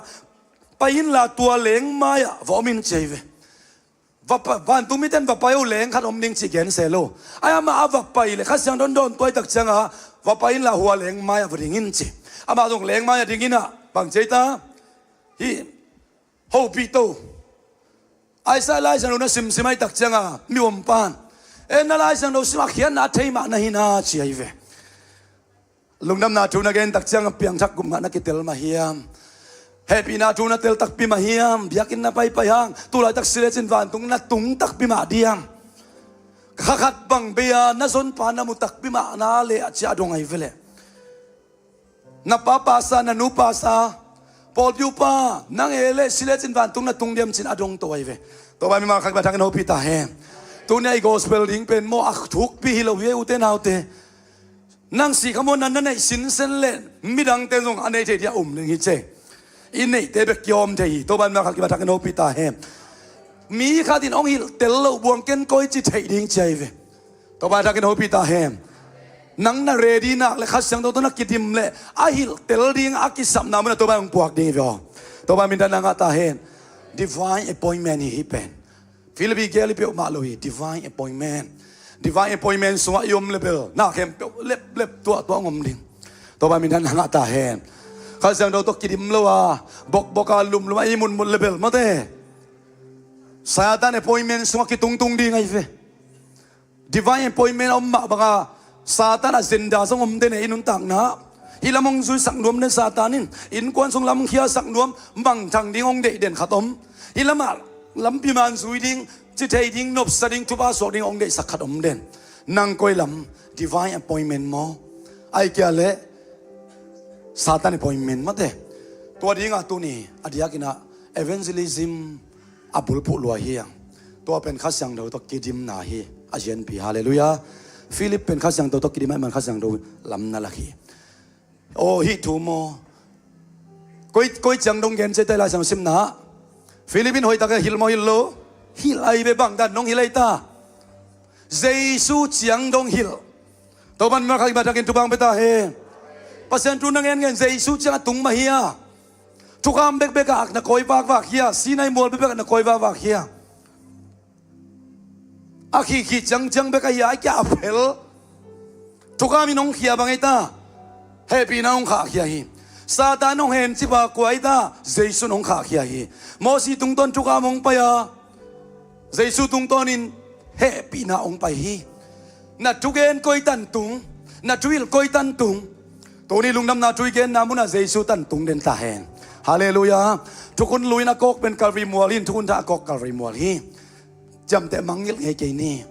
pai inla tua leng mai-ah va om in ci ei ve. Va pa, vantung mite in va pai o, leng khat om ding cih gen se lo. A hiang amah a va pai le Kha Siangtho in dawn tuah i tak cianga va pai inla hua leng mai-ah va ding in ci. Amah zong leng mai-ah ding inah bang ci ei ta, hih hopih to. Isaiah Lai Siangtho na simsim a i tak cianga mi om pan, e, na Lai Siangtho sim a khiatna a thei mah na hi na ci ei ve. Lungdamna thu na gen tak ciang a piangthak gup ngah na kitel mah hiam? Hehpihna thu na tel takpi mah hiam? Biakinn na paipai hang tu laitak si lecin vantung na tung takpi mah diam? Kha khat bang bei-a na zonpa na mu takpi mah na leh a cia a dong ahi veleh. Na pa pasa, na nu pasa, pawlpi upa nang e leh si lecin vantung na tung diam cin a dong to ahi ve. Topa mimal khat bang thakin hopih ta hen. Tuni a i gospel ding pen maw a thukpi hi lo hi e, ute naute. Nang sih kha maw, na na neih sinsen leh midangte zong a nei thei ding a um ding hi ce. I neihte bek kiawm thei hi. Topa in mah khat kibat thakin hopih ta hen. Mi khat in hong hilh tel loh buang ken koi ci theih ding ci ahi ve. Topa in thakin hopih ta hen. Nang na ready nak leh Kha Siangtho tawh na kidim leh a hilh tel ding a kisapna munah Topa in hong puak ding hi ve aw. Topa in minthang na ngah ta hen. Divine appointment hi hih pen. Philip i gel hi peuhmah lo hi, divine appointment. Divine appointment sungah i om leh bel na khempeuh leplep tuahtuah hong om ding. Topa in minthang na ngah ta hen. Kha Siangtho tawh kidim lo a, bokbok a, lumlum a i mutmut le bel mate, Satan appointment sungah kitungtung ding ahi ve. Divine appointment a om mah banga Satan agenda zong om den e, i nuntakna. Hih lam hong zuisak nuam den Satan in, innkuan sung lam hong khiasak nuam, mangthang ding hong deih den khat om. Hih lamah lampi man zui ding, ci thei ding, nopsa ding, thupha suak ding hong deihsak khat om den. Nang koi lam, divine appointment maw, ahih kei leh Satan appointment mate? Tua dingah tuni a diakinah evangelism a bulphuh lua hi a, tua pen Kha Siangtho tawh kidimna hi a, zianpi. Halleluiah. Philip pen Kha Siangtho tawh kidim ahih man Kha Siangtho lam na lak hi. Aw, hih thu maw, koi, koi ciang dong gen ciai tai Lai Siangtho simna? Philip in hoihtak a hilh maw hilh lo? Hilh ahi ve. Bang dan nong hilh ahi ta? Jesu ciang dong hilh. Topan mah kha i matakin thupha hong pia ta hen. Pasian thu na gen ngen Jesu ciang a tung mah hi a, thukham bekbek ah na kawi vakvak hi a, Sinai mual bekbek ah na kawi vakvak hi a, a khihkhih ciangciang bek ahi a, a kia a phel. Thukham in hong khia bang ahi ta? Hehpihna hong khahkhia hi. Satan hong hencip a kua ahi ta? Jesu in hong khahkhia hi. Mosi tungtawn thukham hong pai a, Jesu tungtawnin hehpihna hong pai hi. Na thugen koi tan tung, na thuhilh koi tan tung? Tuni lungdamna thu i genna munah Jesu tan tung den ta hen. Halleluiah. Thukhun lui in a kawk pen Kalvari mual hi, thukhun thah a kawk Kalvari mual hi. Ciamteh mangngilh ngei kei ni.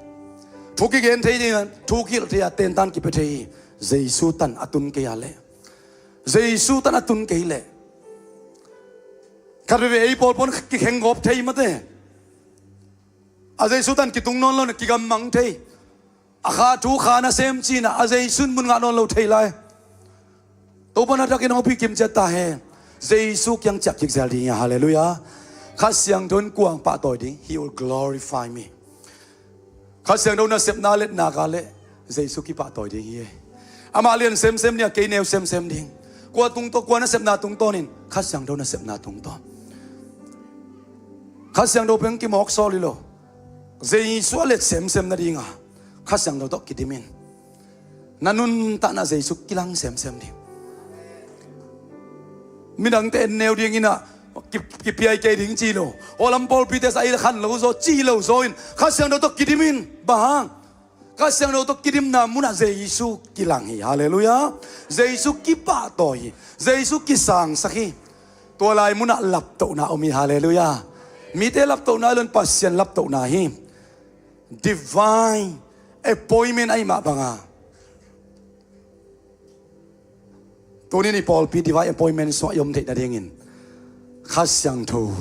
Thu kigen thei ding, thu kihilh thei a, tentan kipia thei hi. Jesu tan a tun kei a leh, Jesu tan a tun kei leh, khat veve ei pawl pawn kikheng gawp thei mate. A Jesu tan kitung nawn lo na kigammang thei. A kha thu kha nasem cina a Jesu in mun ngah nawn lo thei lai. Topan a takin hong pi kim ciat ta hen. Jesu kiang ciah kik zel ding hi a. Halleluiah. Kha Siangtho in kuang pahtawi ding? He will glorify me. Kha Siangtho nasepna letna ka leh Jesu kipahtawi ding hi. Amah lian semsem ding a, kei neu semsem ding. Kua tungtawn, kua nasepna tungtawnin? Kha Siangtho nasepna tungtawn. Kha Siangtho peng kimawk sawl hi lo. Jesu a let semsem nadinga Kha Siangtho tawh kidim in. Na nuntakna Jesu kilang semsem ding. Midangte en neu dingin ah ki, kipiai kei ding ci lo. Aw, lam pawlpite sa i khan lo zaw, ci lo zaw in Kha Siangtho tawh kidim in. Bang hang? Kha Siangtho tawh kidimna munah Jesu kilang hi. Halleluiah. Jesu kipahtawi hi. Jesu kisangsak hi. Tua lai munah laptohna om hi. Halleluiah. Mite laptohna lo in Pasian laptohna hi. Divine appointment ahih mah banga, tuni-in i pawlpi divine appointment sungah i om theih nadingin Kha Siangtho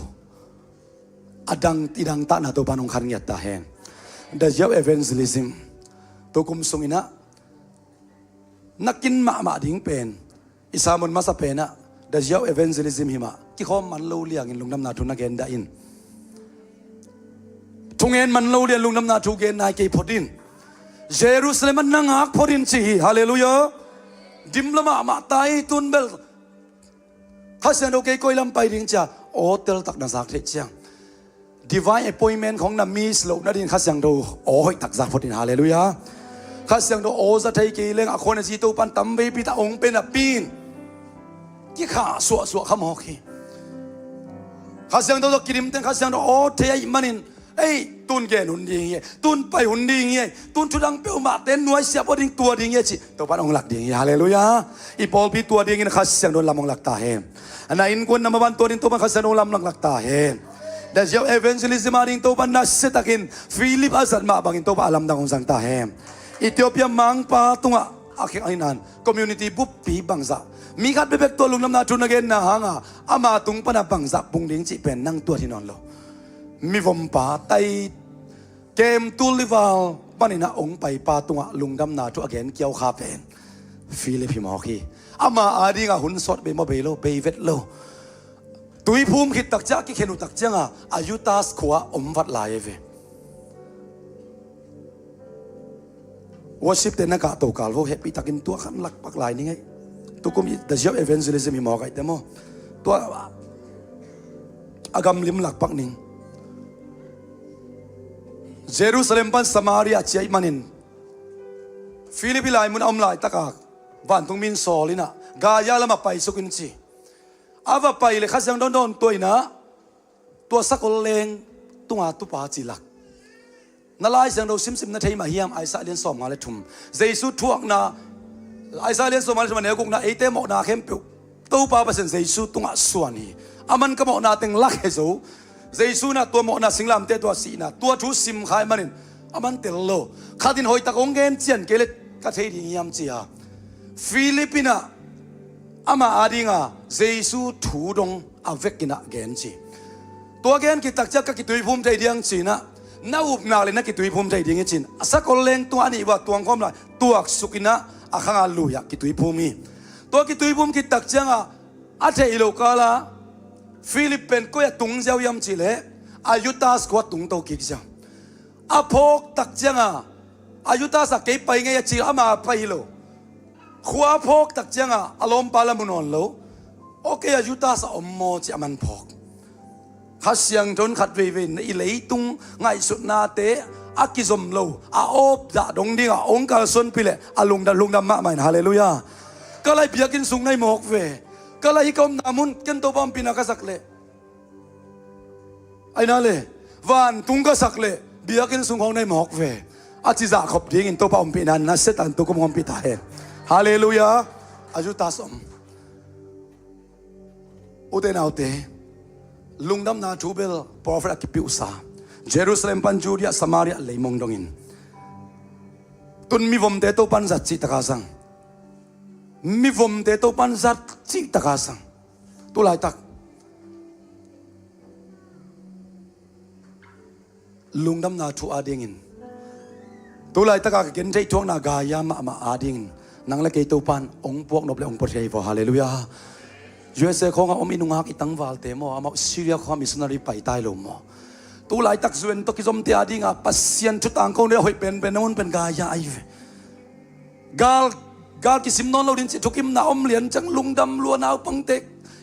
a dang, i dangtakna Topan hong khan ngiat ta hen. The year of evangelism. Tukum sungin ah na kin mahmah ding pen, i sermon masa penah, the year of evangelism hi mah, kikhawm man lo liangin lungdamna thu na gen dah in. Thungen man lo lian lungdamna thu gen nai kei phot in. Jerusalem ah na ngak phot in ci hi. Halleluiah. Dim lo mahmah ta hi, tun bel Kha Siangtho kei koi lam pai ding cia aw teltak na zak theih ciang, divine appointment khong na miss loh nading Kha Siangtho aw hoihtak zak phot in. Halleluiah. Kha Siangtho aw za thei kei leng a khuan a zi Topan tam veipi ta ong pen a pin kikhah suahsuah kha mawk hi. Kha Siangtho tawh kidim teng Kha Siangtho aw thei ahih manin, ei, tun gen hun ding hi, tun pai hun ding hi, tun thudang peuhmah ten nuaisiah pua ding, tua ding hi ci Topan hong lak ding hi. Halleluiah. I pawlpi tua dingin Kha Siangtho in lam hong lak ta hen. Na innkuan na maban tua ding Topan Kha Siangtho in lam hong lak ta hen. The year of evangelism a ding Topan nasiatakin Philip a zat mah bangin Topan a lamdang hong zang ta hen. Ethiopia mangpa tungah a khek ahi nan community buppi bangzah, mi khat bekbek tua lungdamna thu na genna hanga ama tung pana bangzah pung ding cih pen nang tuat hi nawn lo. Mivompa tai kem tul lival panin a ong paipa tungah lungdamna thu a gen kiau kha pen Philip hi mawk hi. Ama adingah hun sawt bei maw, bei lo, bei vet lo. Tuiphum khit takciang, a kikhen uh takcianga a Judas khua om vat lai e ve. Worship te na kah to kal vo, hehpih takin tua khan lakpak lai ning ei. Tukum i the year of evangelism hi mawk aite maw. Tua a gamlim lakpak ning. Jerusalem pan Samaria a ciah ahih manin Philip i lai mun a om laitaka vantung min sawl inah Gaza lamah paisuk in ci. a va pai le Kha Siangtho dawntuah in ah, tua sakol leng tunga tupa ci lak. Na Lai Siangtho simsim na thei mah hiam? Isaiah lian sawmnga le thum. Jesu thuakna, Isaiah lian sawmnga le thum a neu gukna, eite mawhna khempeuh Topa Pasian Jesu tungah suan hi. Aman ka mawhna teng lak he zo. Jesu in ah tua mawhna singlamteh tawh a sihna, tua thu sim kha ahih manin aman tel lo. Khat in hoihtak hong gen cian kei le ka thei ding hiam ci a, Philip in ah ama adinga Jesu thu dong a vekin ah gen ci. Tua gen khit tak ciang ka kituiphum thei ding ci-in ah, na up nak leh na kituiphum thei ding hi ci-in, a sakol leng tungah a nih uah tuang khawm lai, tuaksuk in ah a khang a lui ah kituiphum hi. Tua kituiphum khit tak ciangah a theih loh kal ah Philip pen koi ah tung ziau hiam cih leh, a Judas khua tung to kik ziau. A phawk tak ciangah, a Judas ah kei pai ngei a ci, ama pai hi lo. Khua a phawk tak ciangah a lawmpa la mu nawn lo. Aw, kei a Judas ah om maw ci, aman phawk. Kha Siangtho in khat veivei in i leitung ngaihsutnate a kizom lo, a awp dah dong dingah hong kalsuanpih leh a lungdam, lungdam mahmah in. Halleluiah. Ka lai biakinn sung na hi mawk ve. Ka lai hi ka omna mun ken Topa ompihna ka sak leh, aina le, vantung ka sak leh biakinn sung khawng na hi mawk ve, a ci zahkhop dingin Topa ompihna nasia takin tu kum hong ompih ta hen. Halleluiah. A Judas om. Ute naute, lungdamna thu bel profet a kipiuhsa, Jerusalem pan Judea, Samaria leimong dongin, tun mivomte Topan zat cihtak a zang. Mivomte Topan zat cihtak a zang. Tu laitak lungdamna thu adingin, tu laitaka ka gentheih thuakna gaya mahmah adingin nang le kei Topan hong puak nop le hong pua thei vo. Halleluiah. U S A khawngah om i nungak i tangvalte maw, amau Syria khawngah missionary pai tai lo maw? Tu laitak U N tawh kizomte adinga Pasian thu tangkona hoih penpen na mun pen gaya ahi ve. Gal, gal kisim nawn lo ding cih thukimna om lian ciang lungdam lua, naupangte,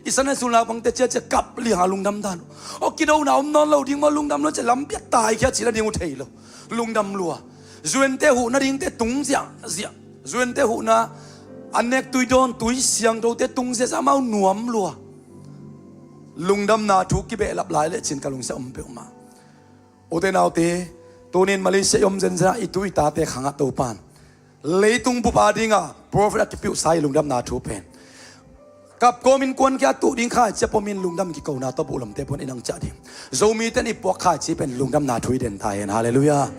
i Sunday school naupangte ciacia kap lianga lungdam dan uh. Aw, kidona om nawn lo ding maw, lungdam lua cih lampi ah taikhia cih nading uh thei lo. Lungdam lua. U N te huh nadingte tung ziahziah. U N te huhna, an nek tui dawn, tui siangthote tung ziahziah, amau nuam lua. Lungdamna thu kibehlap lai lecin ka lungsia om peuhmah. Ute naute, tunin Malaysia i om zenzen ah i tu i tate khangah Topan leitung bup adinga profet a kipiuhsa i lungdamna thu pen. Kapkawm innkuan kia tuh ding khaici a pomin lungdam kikona tawh buhlomte puan i nang ciah ding. Zomite in i puak khaici pen lungdamna thu i den ta hen. Halleluiah.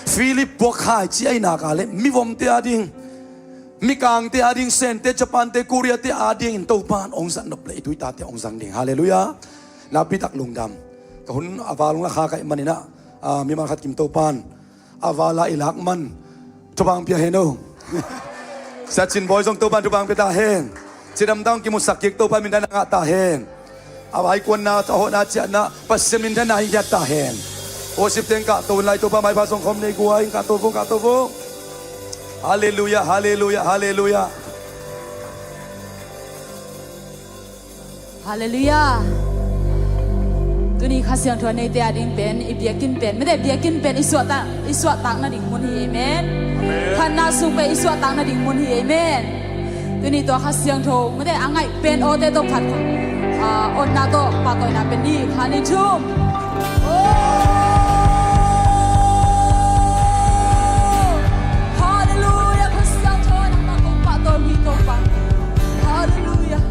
Philip puak khaici ahi nak leh mivomte ading, mikangte ading, Sente, Japante, Koreate adingin Topan hong zat nop leh i tu i tate hong zang ding. Halleluiah. Nakpi tak lungdam. Ka hun a val hong la kha ka hih manin ah, ah, mimal khat kim Topan a val a i lak man thupha hong pia hen aw. Siacin Bawi zong Topan thupha hong pia ta hen. Cidamdang kimusak kik Topan minthanna ngah ta hen. A vaikuanna, a hohna, ciahna Pasian minthanna hi ngiat ta hen. Worship teng kahto in lai, Topa maipha zong khawm nei guai, kahto vung, kahto vung. Halleluiah, halleluiah, halleluiah. Halleluiah. Tuni Kha Siangtho a neite ading pen i biakinn pen, mite biakinn pen i suahtak, i suahtak nading mun hi, amen. Amen. Phatna sung pen i suahtak nading mun hi, amen. Tuni tua Kha Siangtho mite a ngaih pen awte tawh phat, ah, otna tawh pahtawina pen ni. Kha ni thum. Oh! Halleluiah. Kha Siangtho nangmah kong pahtawi mi kong pah. Halleluiah.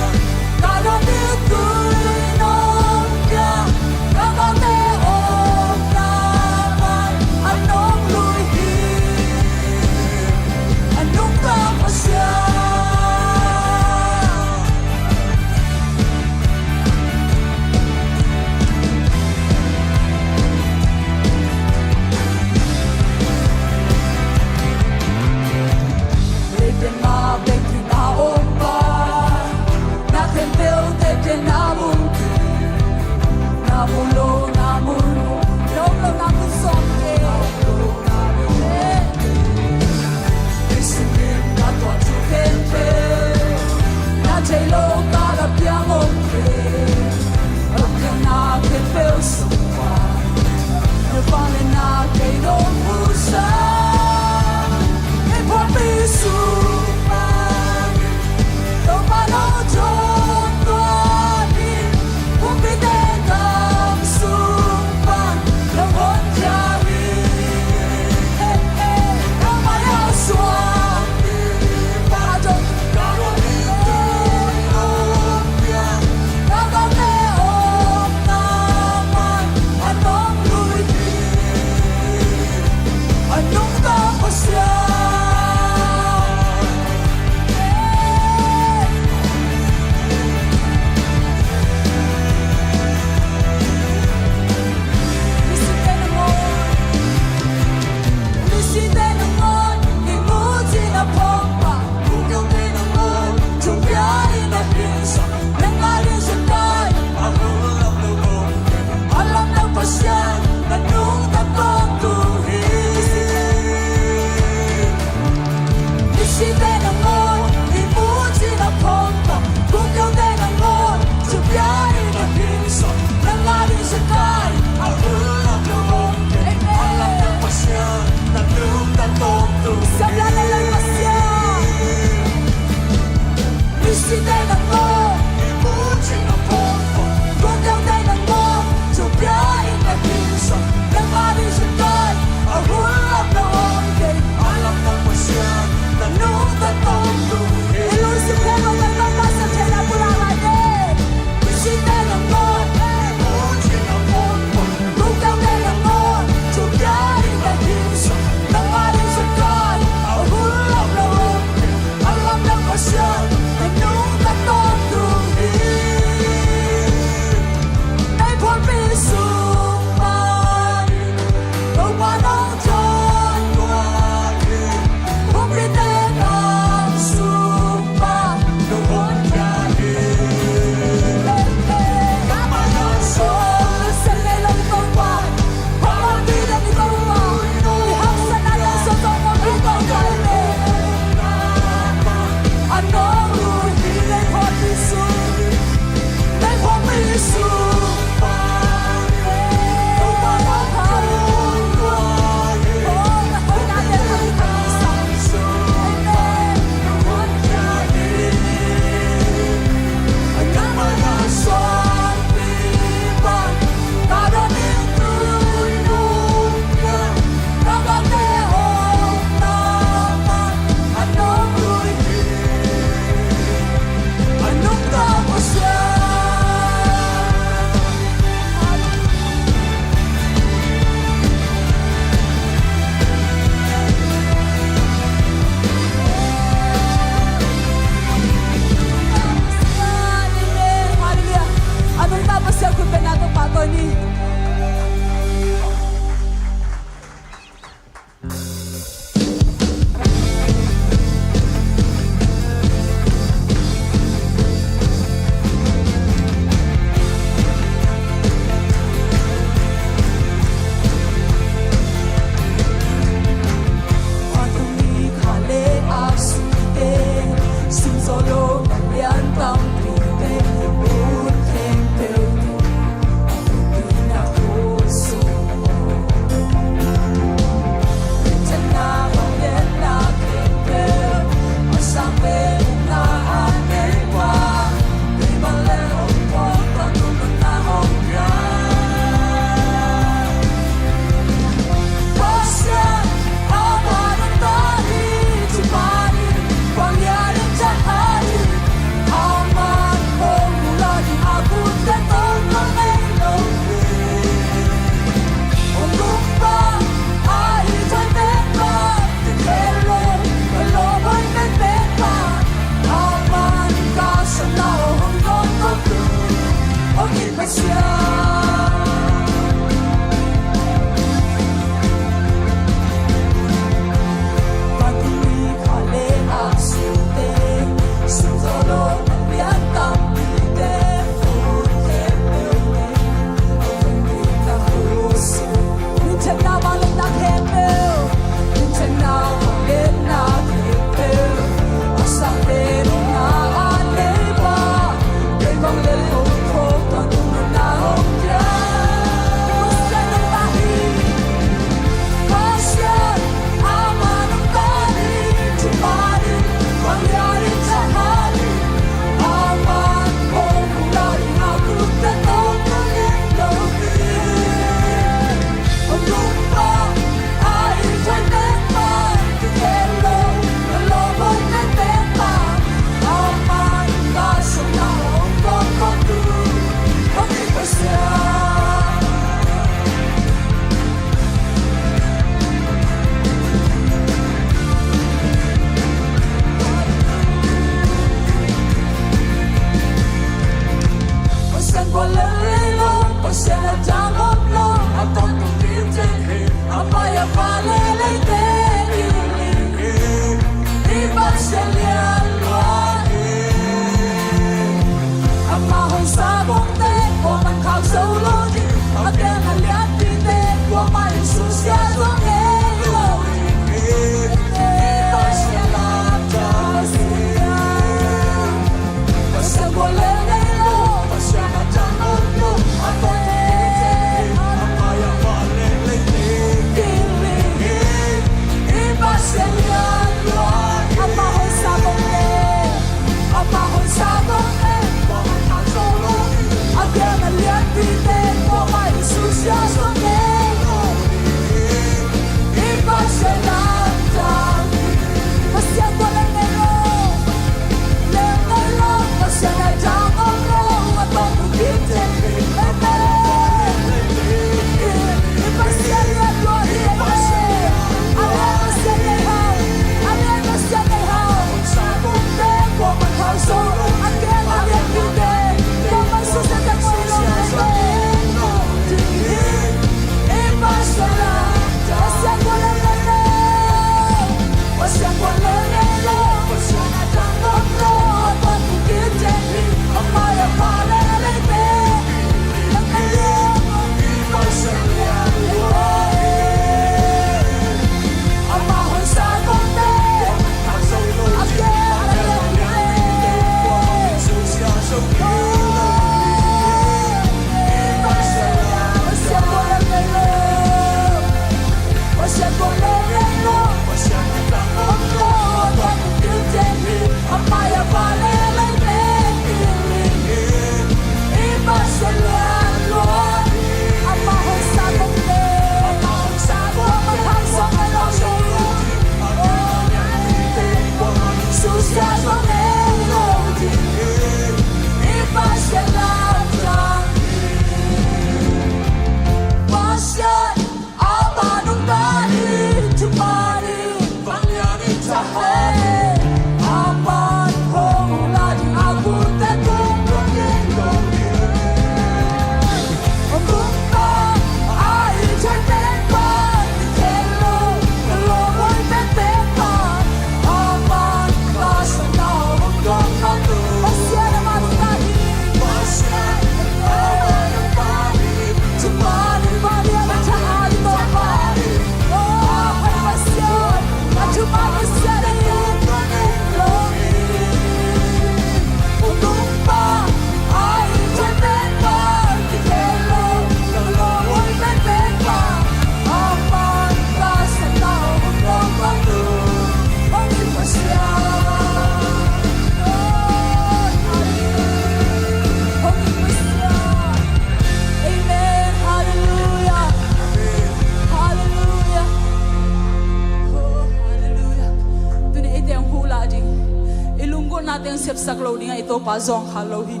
Sepsak lo dingah i Topa zawngkhal lo hi.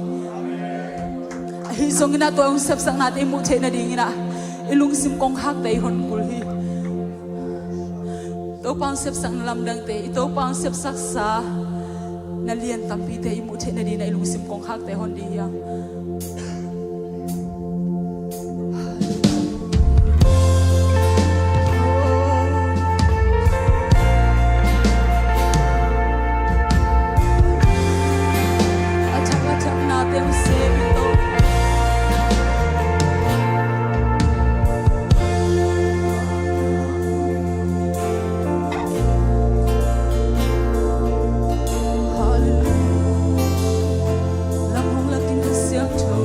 Ahi zongin ah tua hong sepsaknate i muh theih nadingin ah i lungsim kongkhakte i hon kul hi. Topa hong sepsakna lamdangte, i Topa hong sepsaksa na lian tampite i muh theih nadingin ah i lungsim kongkhakte hon ding hi hang. Lam hong la ding, Kha Siangtho.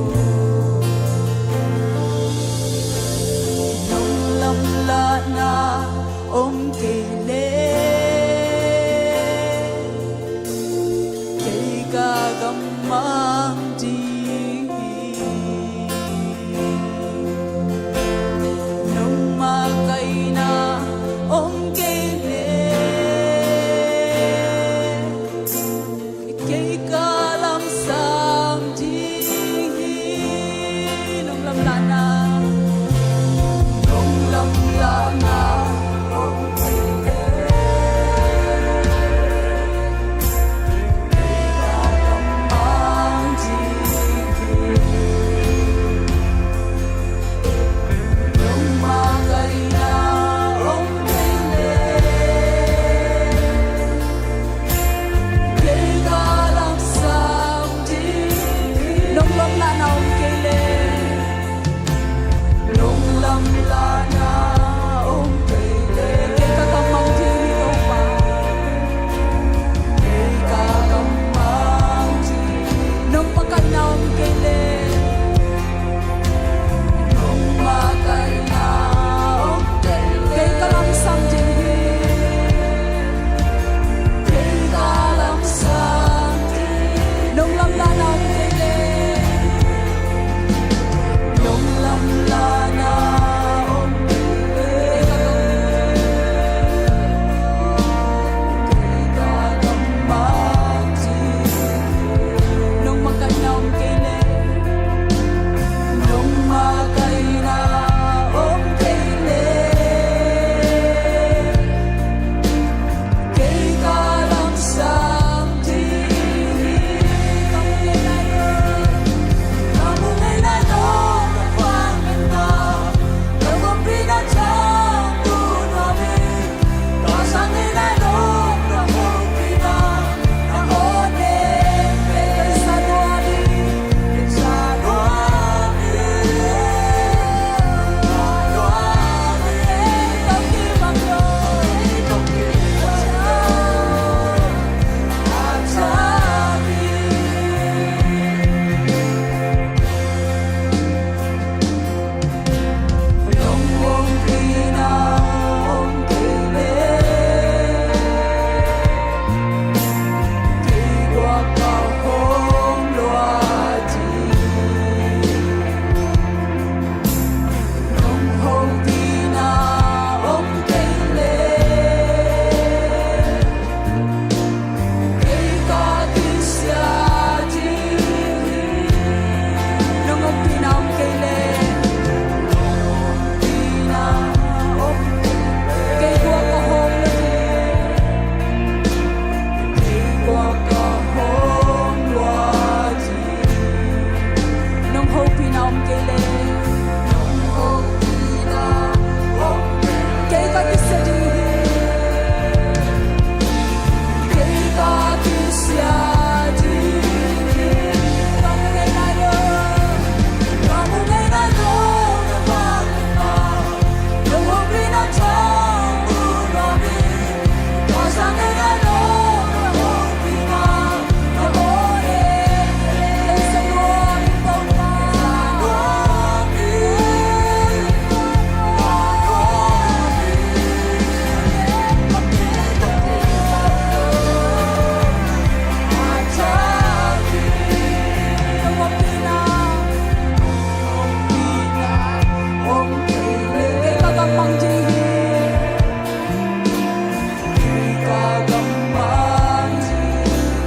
Nong lamlahna om kei leh, kei ka gam mang ding hi. Nong makaihna om kei leh, kei ka lamsang ding hi. Nong lamlahna, nong lamlahna om kei leh, kei ka gam mang ding hi. Nong makaihna om kei leh, kei ka lamsang ding hi. Nong lamlahna om kei leh, nong lamlahna om kei leh, kei ka gam mang ding hi Topa. Kei ka gam mang ding hi. Nong makaihna om kei leh, nong makaihna om kei leh, kei ka lamsang ding hi. Kei ka lamsang ding hi. Nong lamlahna om kei leh, nong lamlahna om kei leh, kei ka gam mang ding hi. Nong makaihna om kei leh, nong makaihna om kei leh, kei ka lamsang ding hi. Ka mu ngei nai lo, ka mu ngei nai lo, ka pang ngei na, ka mu pi na chang tu na mi, ka sang ngei nai lo, ka mu pi na, ka mu ne, ka sa dua mi. Nong ompihna om kei leh, kei kua ka hawm lo ding, kei kua ka hawm lua ding. Nong hopihna om kei leh, nong hopihna om kei leh, kei ka kisia ding hi. Kei ka kisia ding hi. Ka mu ngei nai lo, ka mu ngei nai lo, ka mu ngei nai lo.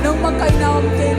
Nong makaihna om kei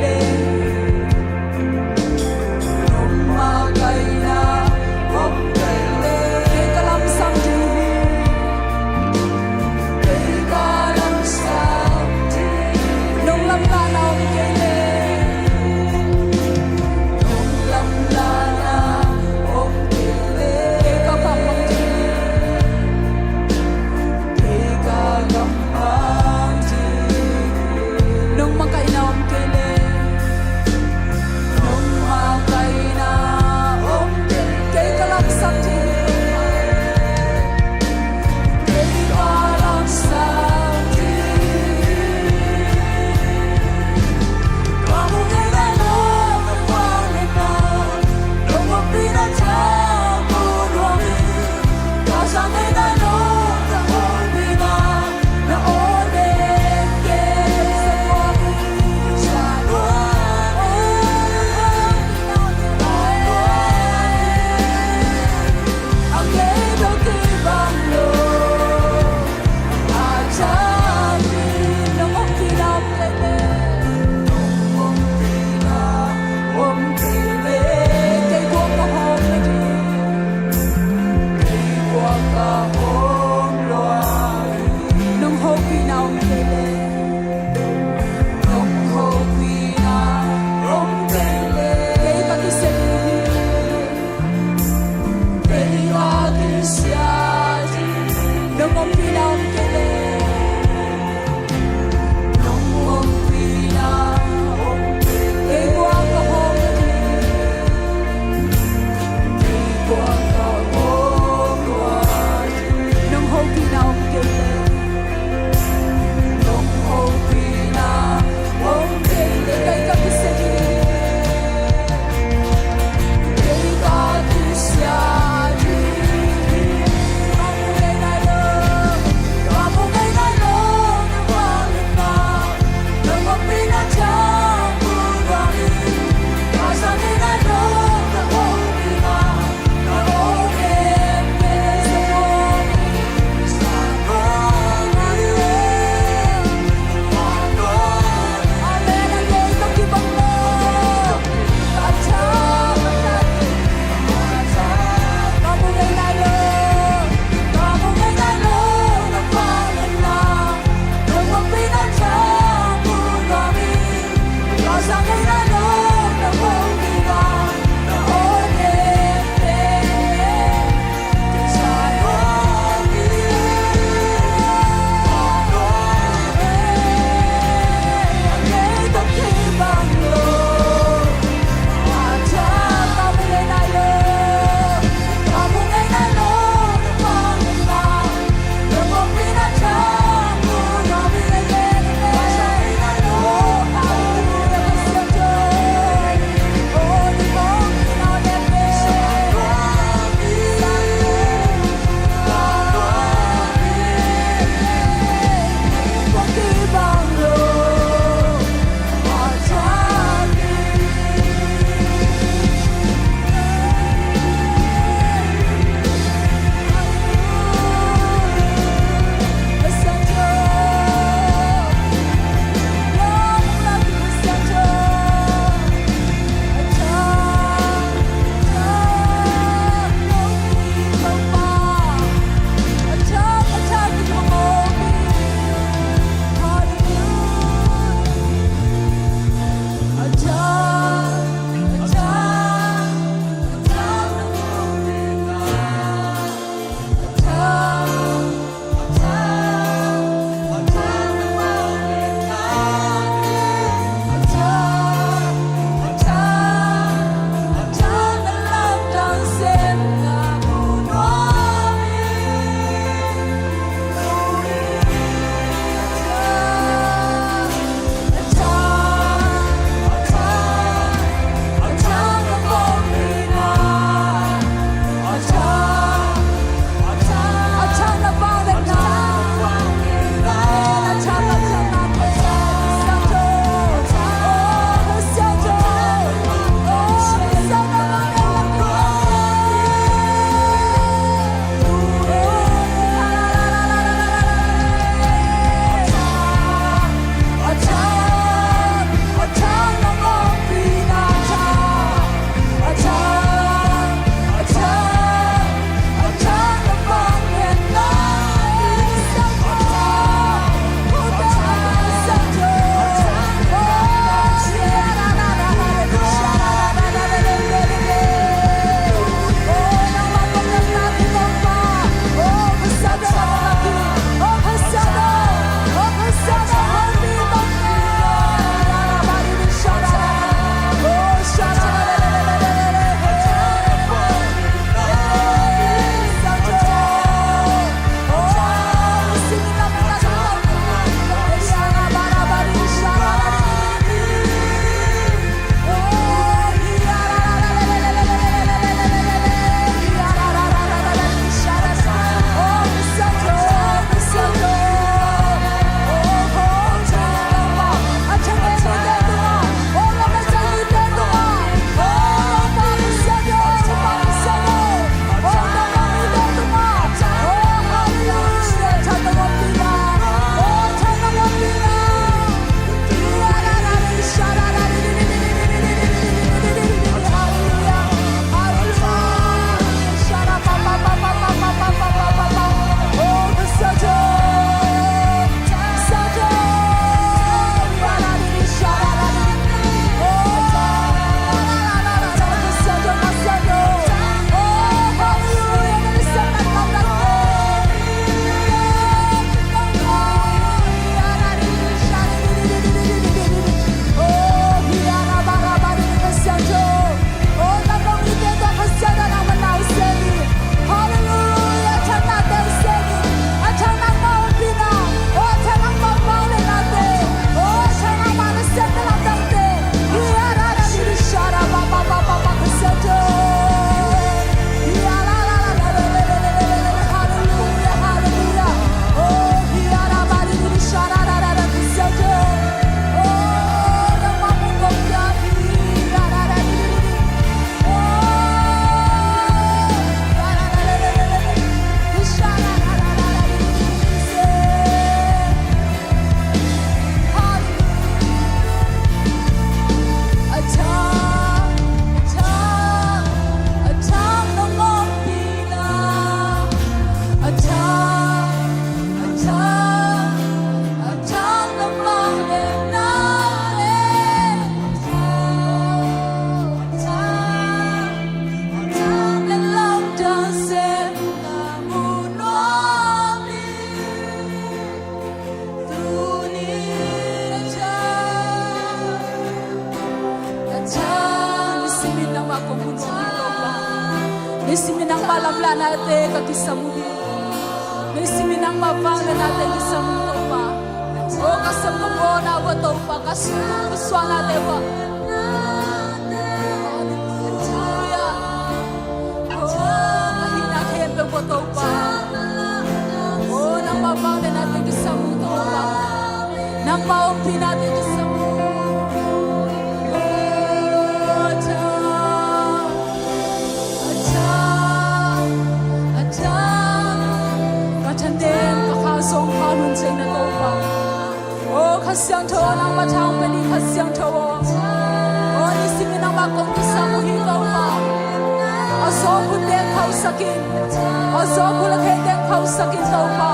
Lamlahna te ka kisam uh hi. Nei simin nangmah vangliatna te kisam uh Topa. O ka sam ka bawlna uh a Topa, ka sum ka suahna te uh a. Halleluia. O ka hihna khempeuh uh a Topa. O nangmah vangliatna te kisam uh Topa. Nangmah ompihna te kisam uh. O Jah. Ka thanem ka kha zong kha hun cei na Topa. O Kha Siangtho, nangmah thang pia ding Kha Siangtho aw. O nisimin nangmah kong kisam uh hi Topa. A zawk hun teng khauhsak in. A zawk hun a khei teng khauhsak in Topa.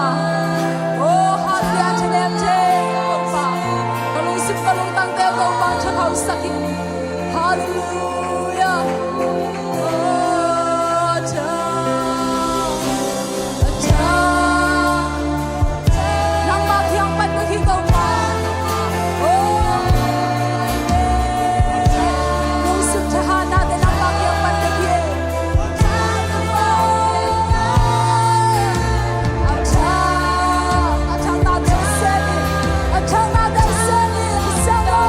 O hatpia thanem thei Topa. Ka lungsim ka lungtang teu Topa tha khauhsak in. Halleluia. Nangmah kiang pan bek hi Topa. Lungsim thahatna te nangmah kiang pan bek hi. A thang, a thangnate sem in. A thangnate sem in. Sem in.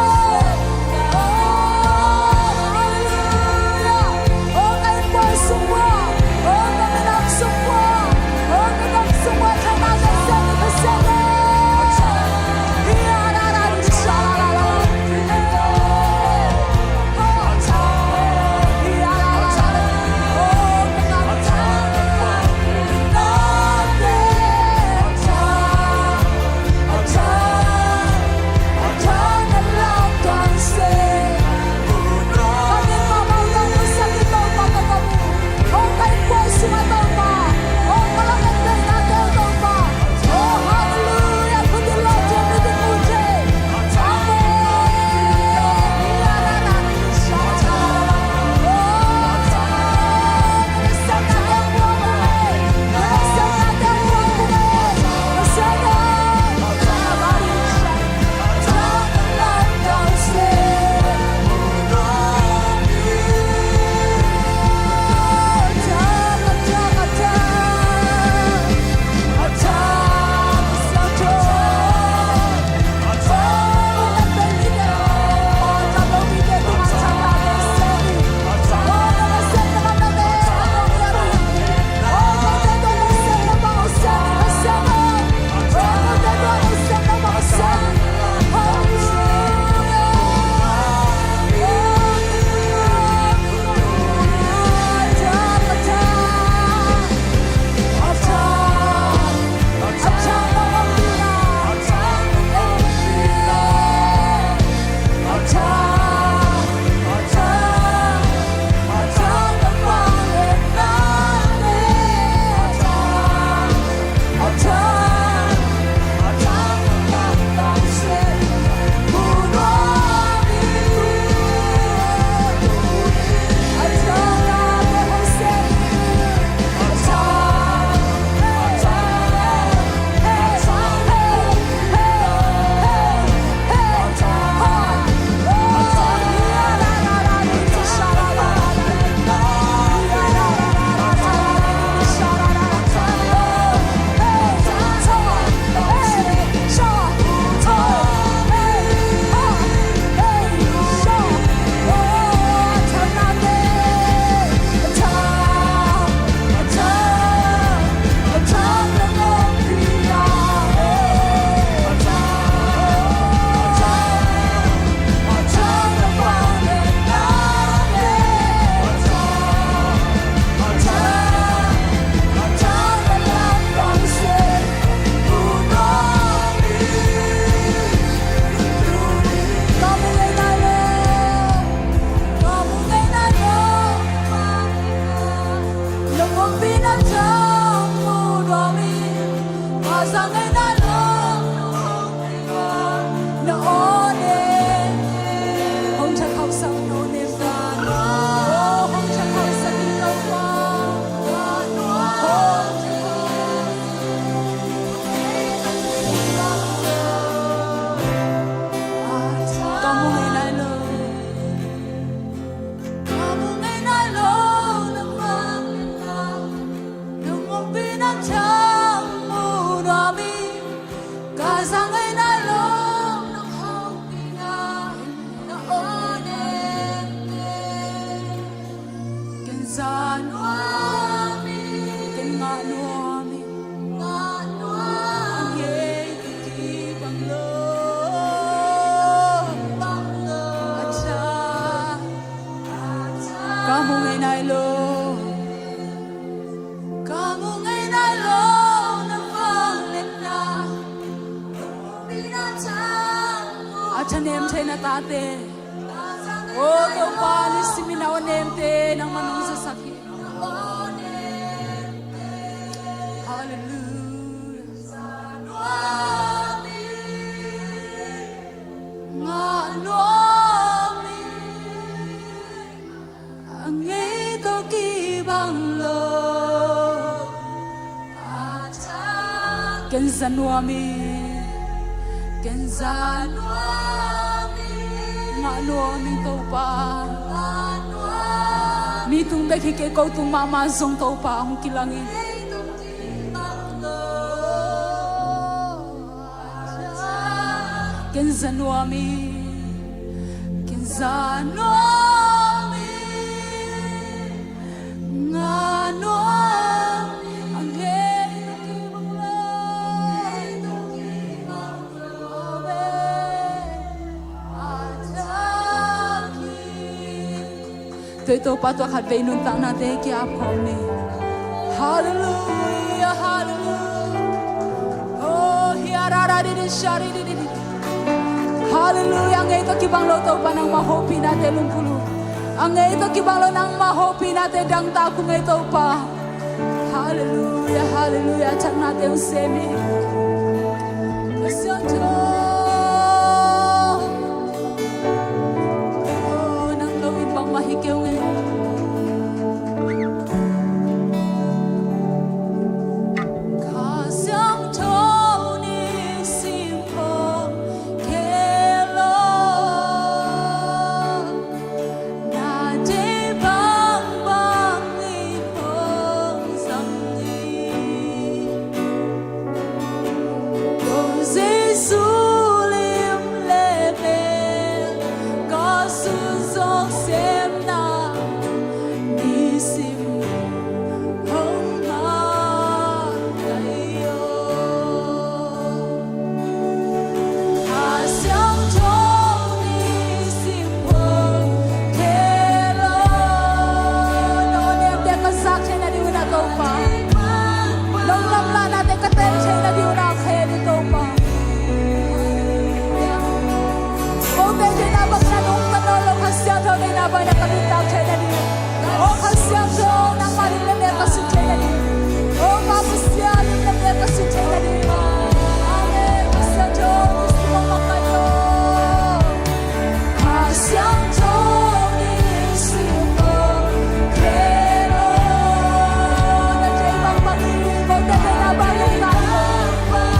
Thanem theihna tate. O Topa, nisimin a aw nemte nangman hong zasak hi. Halleluia. Ngah nuam ing. A ngei tawh kibang lo. Ken za nuam ing. Ken za nuam ing. Ngah nuam ing Topa. Mi tung bek hi kei, ko tung mahmah zong Topa hong kilang ing. Ken za nuam ing, ken za nuam ing, ngah nuam ing, a ngei tawh kibang lo. Tua i Topa tawh khatvei nuntaknate ki-ap khawm ni. Halleluia, halleluia. Oh, hiarara di di shari di di di. Halleluia, a ngei tawh kibang lo Topa nangmah hopihnate lungput uh. A ngei tawh kibang lo nangmah hopihnate dangtak uh ngei Topa. Halleluia, halleluia, thaknate hong sem hi. Ka Siangtho. Oh, nang lo in bangmah hi kei ung e. Ka Siangtho nisim phawk kei lo. Na deih bangbang in hong zang in. Ko Jesu lim le mel ka sunzawh semna nisim hong ngah kei aw. Ka Siangtho nisim phawk kei lo. Na aw nemte ka zak theihna ding un ah Topa. Nong lamlahnate ka tel theihna ding un ah ka heh ni Topa. Kote deihna bangin ah nong ka nawn lo, Kha Siangtho deihna bangin ah ka nuntak theihna ding. O Kha Siangtho, nangmah lim le mel ka sut theihna ding. O Pa Pasian, lim le mel ka sut theihna ding. Amen. Kha Siangtho, nisim hong makaih lo. Kha Siangtho, nisim hong kei lo. Na deih bangbang in, kote deihna bangin ah nong ka nawn lo.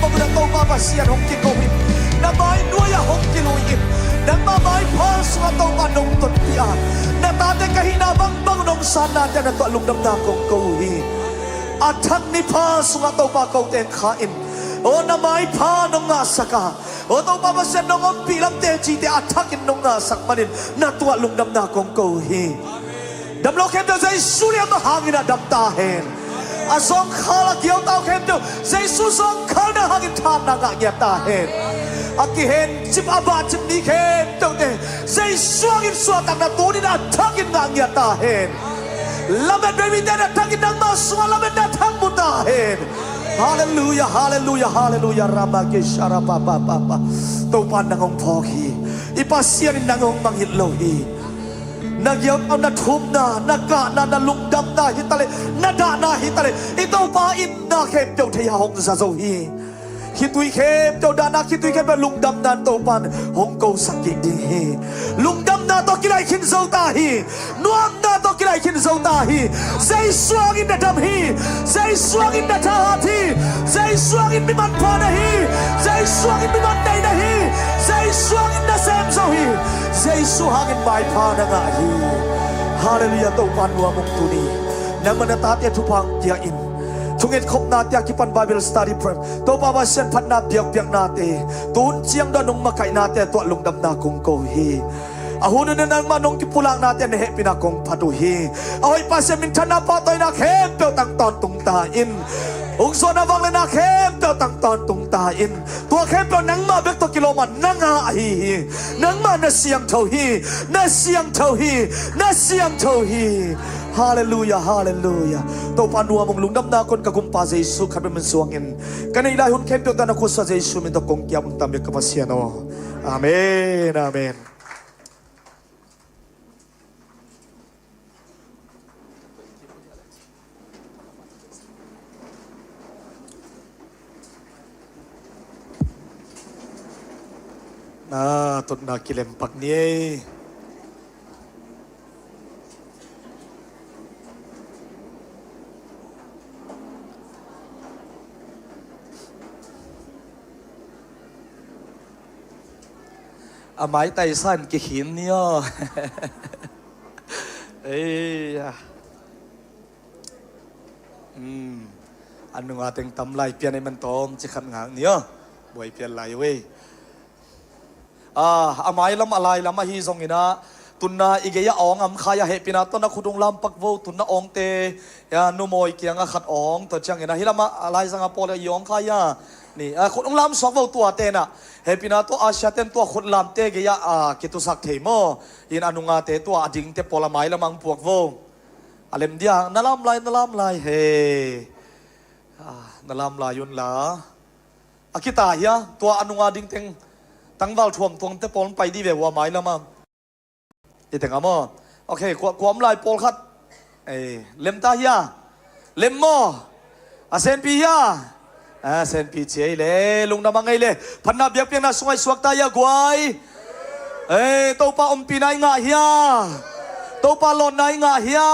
Bang un a Topa Pasian hong kiko in, na mai nuai-ah hong kilui in, nangma maipha sungah Topa nong tonpih a, na tate ka hihna bangbang nong sanna teh na tuah lungdamna kong ko uh hi. A thak ni pha sungah Topa ko teng kha in, aw na maipha nong ngahsak a, aw Topa Pasian nong ompih lam tecite a thakin nong ngahsak manin na tuah lungdamna kong ko uh hi. Damlo khempeuh Jesu lian mah hangin a dam ta hen. A zawngkhal a giauta uh khempeuh Jesu zawngkhalna hangin thahatna ngah ngiat ta hen. A kihencip a bahcip ni khempeuhte Jesu hangin suahtakna tunin a thakin ngah ngiat ta hen. Lamet bemite na thakin nangma sungah lametna thak mu ta hen. Halleluia, halleluia, halleluia. Rama ke shara pa pa pa pa. Topa nang hong phawk hi. I Pasian in nang hong mangngilh lo hi. Na giautna, na thumna, na kahna, na lungdamna hi taleh, na dahna hi taleh, i Topa in na khempeuh thei a hong za zo hi. Khitui khempeuh dahna, khitui khempeuh lungdamna in Topa in hong kosak kik ding hi. Lungdamna tawh kilai khin zo ta hi. Nuamna tawh kilai khin zo ta hi. Jesu hangin na dam hi. Jesu hangin na thahat hi. Jesu hangin mi manpha na hi. Jesu hangin mi mandeih na hi. Jesu hangin na sem zo hi. Jesu hangin maipha na ngah hi. Halleluia, Topa nuam ung tuni. Nangmah na tate thupha hong pia in. Thungetkhopna te a kipan Bible study program. Topa Pasian phatna biakpiaknate. Tun ciang dong nong makaihnate tuah lungdamna kong ko hi. A hun hun nangmah nong kipulaknate na hehpihna kong phat uh hi. A hoih Pasian minthanna pahtawina khempeuh tang tawntung ta in. Hong zuahna vangliatna khempeuh tang tawntung ta in. Tua khempeuh nangmah bek tawh kilawm a na ngah ahi hi. Nangmah na siangtho hi. Na siangtho hi. Na siangtho hi. Halleluia, halleluia. Topa nuam ung, lungdamna kong ka gumpa Jesu khat bek min suangin ka neih lai hun khempeuh tana khusa Jesu min tawh kong kiam ung tam bek ka Pasian aw. Amen, amen. Na tutna kilem pak ni ei. A maitai san kikhin ni aw. Ei, a. Hmm. A nunga teng tam lai pian ei man tawm ci khat ngak ni aw. Buai pian lai uh ei. A, a mailam a lailam ahi zongin a, tunna i gei a awng am khai a hehpihna tawh na khut ung lam pak vo, tunna awngte, ya, numawi kianga khat awng, tua ciangin a, hi lamah a laizanga pawl a i awng khai a, ni, a, khut ung lam suak vo tua tena, hehpihna tawh a siaten tua khut lamte gei a, a, kitusak thei maw, in a nungate tua a dingte pawl a mailam ang puak vo. A lem dia, na lam lai, na lam lai, he. A, na lam lai un la. A kita hia, tua a nunga ding teng tangval thuamthuamte pawl pai di ve ua mai lama. I teng a maw. Ok, kua, kua om lai pawlkhat. Ei, lem ta hia. Lem maw. A senpi hia. A senpi cia i le, lungdam a ngei le. Phatna biakpiakna sungah i suak ta hia guai. Ei, Topa ompihna i ngah hia. Topa lawnna i ngah hia.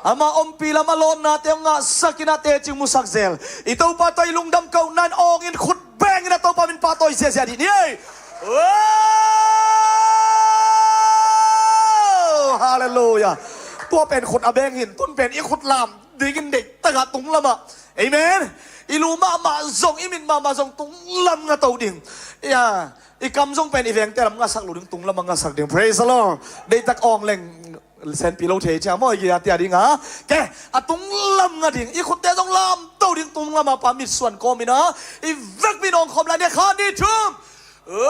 Ama ompih lam a lawnnate hong ngahsak in a tecing musak zel. I Topa tawh i lungdam kohna in awngin khut bengin a Topa min pahtawi ziazia dih ni ei. Wow! Halleluia. Tua pen khut a beng hin, tun pen i khut lam dingin deih takah tung lamah. Amen. I lu mahmah zong, i mit mahmah zong tung lam nga to ding. Ya, i kam zong pen i vengte lam ngasak lo ding, tung lamah ngasak ding. Praise the Lord. Deih tak awng leng senpi lo thei cia maw, i gei a tia ding a. Ke, a tung lam nga ding, i khutte zong lam to ding, tung lamah pa mitsuan kawmin a, i vekpi nawngkhawm lai ni kha ni thum. Oi!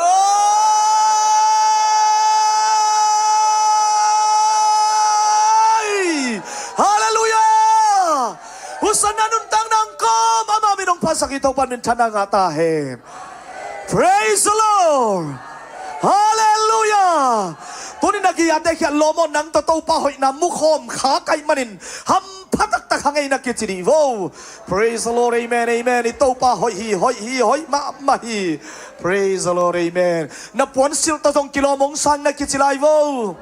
Halleluia! Hosanna nuntak nang kawm, ama min hong phasak i Topa minthanna ngah ta hen. Praise the Lord! Halleluia! Tunin a gei a te khiat lawm aw, nang tawh Topa hoihna mukhawm kha kaih manin hampha taktak hang ei na kici dih vo. Praise the Lord, amen, amen. I Topa hoih hi, hoih hi, hoih mahmah hi. Praise the Lord, amen. Na puansilh tawh zong kilawm hong sang na kici lai vo.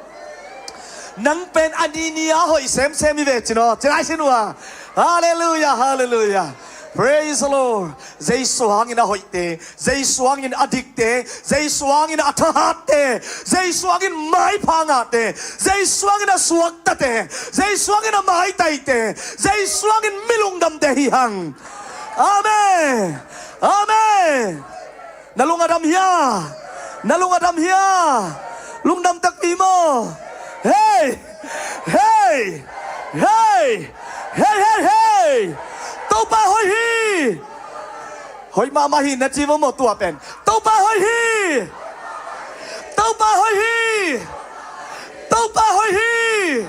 Nang pen a nini a hoih semsem hi ve cin aw, ci lai sin uh a. Halleluia, halleluia. Praise the Lord. Jesu hangin a hoihte, Jesu hangin a dikte, Jesu hangin a thahatte, Jesu hangin maipha ngahte, Jesu hangin a suaktate, Jesu hangin a maitaite, Jesu hangin mi lungdamte hi hang. Amen. Amen. Na lung a dam hia? Na lung a dam hia? Lungdam takpi maw? Hei! Hei! Hei! Hei, hei, hei! Topa hoih hi! Hoih mahmah hi na ci vo maw tua pen. Topa hoih hi! Topa hoih hi! Topa hoih hi!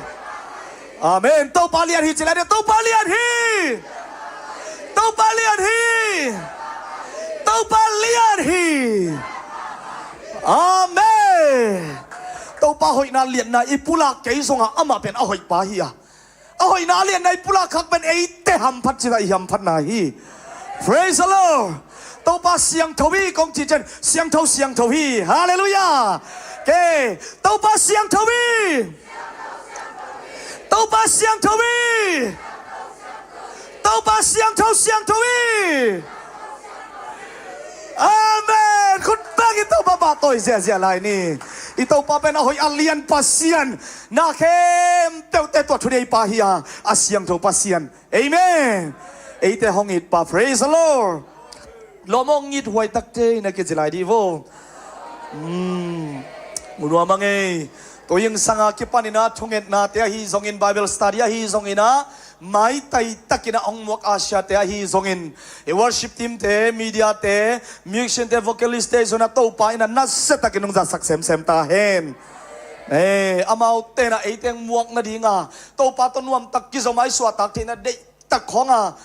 Amen. Topa lian hi ci lai dia. Topa lian hi. Topa lian hi. Topa lian hi. Amen. Topa hoihna lianna i pulak kei zongah amah pen a hoih pa hi a. A hoihna a lianna i pulak khak pen eite hamphat cila i hamphatna hi. Praise the Lord. Topa siangtho hi kong ci cian siangtho siangtho hi. Halleluiah. Ke Topa siangtho hi. Topa siangtho hi. Topa siangtho siangtho hi. Amen. Khut bengin Topa pahtawi ziahziah lai ni. I Topa pen a hoih a lian Pasian, na khempeuhte tua thuneipa hi a, a siangtho Pasian. Amen. Eite hong itpa, praise the Lord. Lawm aw, ngithuai takte na kici lai dih vo. Nuam a ngei. Tuing sanga kipaninah thungetnate ahi zongin, Bible study ahi zonginah, maitai takinah hong muak a siate ahi zongin, i worship teamte, mediate, musiciante, vocalistte zona Topa inah nasia takin hong zasak semsem ta hen. Amau tenah eiteng muak nadinga Topa tawh nuamtak kizom a i suahtak theihna deihtak khonga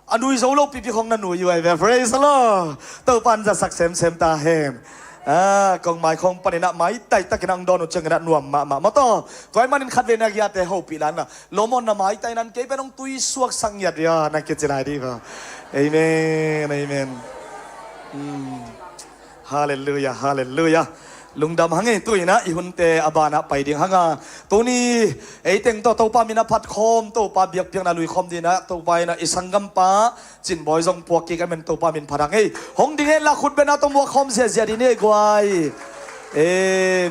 a nui zo lo pipi khong na nui uh ahi ve. Praise the Lord. Topa in zasak semsem ta hen. Kong mai khong paninah maitai takinah hong dawn uh cianginah nuam mahmah mawtaw. Tua ih manin khatvei na giate hopih lanah lawm aw, na maitai nan kei pen hong tui suaksak ngiat via na kici lai dih va. Amen. Amen. Halleluiah, halleluiah. Lungdam hang ei. Tuinah i hunte a banah pai ding hanga, tuni eiteng tawh Topa min a phatkhawm, Topa biakpiakna luikhawm dinah Topa inah i sanggampa Cinbawi zong puak kik a men Topa min phat hang ei. Hong ding henla khutbetna tawh muakkhawm ziahziah dih ni ei guai.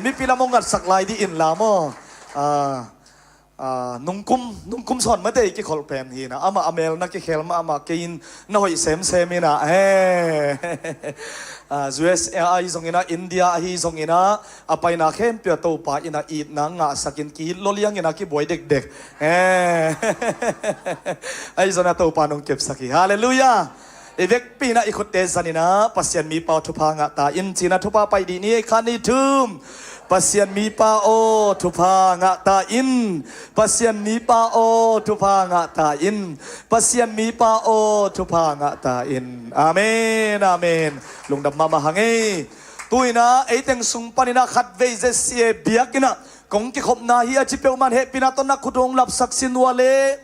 Mipi lam hong ngatsak lai dih inla maw. Nungkum, nungkum sawn mate i kikholh pen hinah amah a mel na kikhel mahmah kei in na hoih semsem inah he. U S A ahi zonginah, India ahi zonginah, a paina khempeuh a Topa inah itna ngahsakin ki-it lolianginah kibuai dekdek he. Ahi zonah Topa nong kepsak hi. Halleluiah. I vekpi inah i khutte zaninah Pasian mipa aw thupha ngah ta in cinah thupha paih dih ni ei. Khat nih thum. Pasian mipa aw thupha ngah ta in. Pasian mipa aw thupha ngah ta in. Pasian mipa aw thupha ngah ta in. Amen, amen. Lungdam mahmah hang ei. Tuinah eiteng sung paninah khatvei Z C A biakinah kong kikhopna hi a ci peuhmah hehpihna tawh na khut hong lapsak sin uh a leh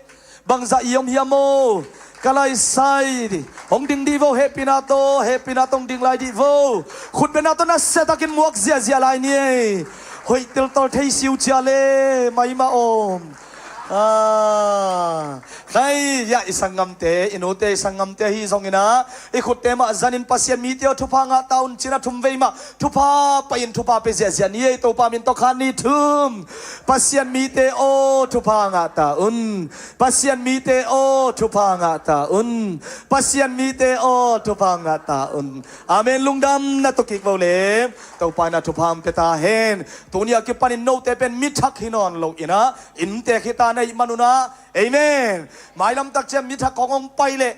bangzah i om hiam aw? Ka laisai dih. Hong ding dih vo, hehpihna tawh, hehpihna tawh hong ding lai dih vo. Khutbetna tawh nasiatakin muak ziahziah lai ni ei. Hoih teltal thei siu cia le maimah om. Khai, ya, i sanggamte, i nute, i sanggamte ahi zonginah i khutte mah zanin Pasian mite aw thupha ngah ta un cinah thumvei mah thupha pahin thupha pia ziahziah ni ei. Topa min tawh khat nih thum. Pasian mite aw thupha ngah ta un. Pasian mite aw thupha ngah ta un. Pasian mite aw thupha ngah ta un. Amen. Lungdam na tawh kik vo le. Topa inah thupha hong pia ta hen. Tuni a kipanin note pen mi thak hi nawn lo inah inntek hi ta na hih manunah. Amen. Mailam takciang mi thak khong hong pai leh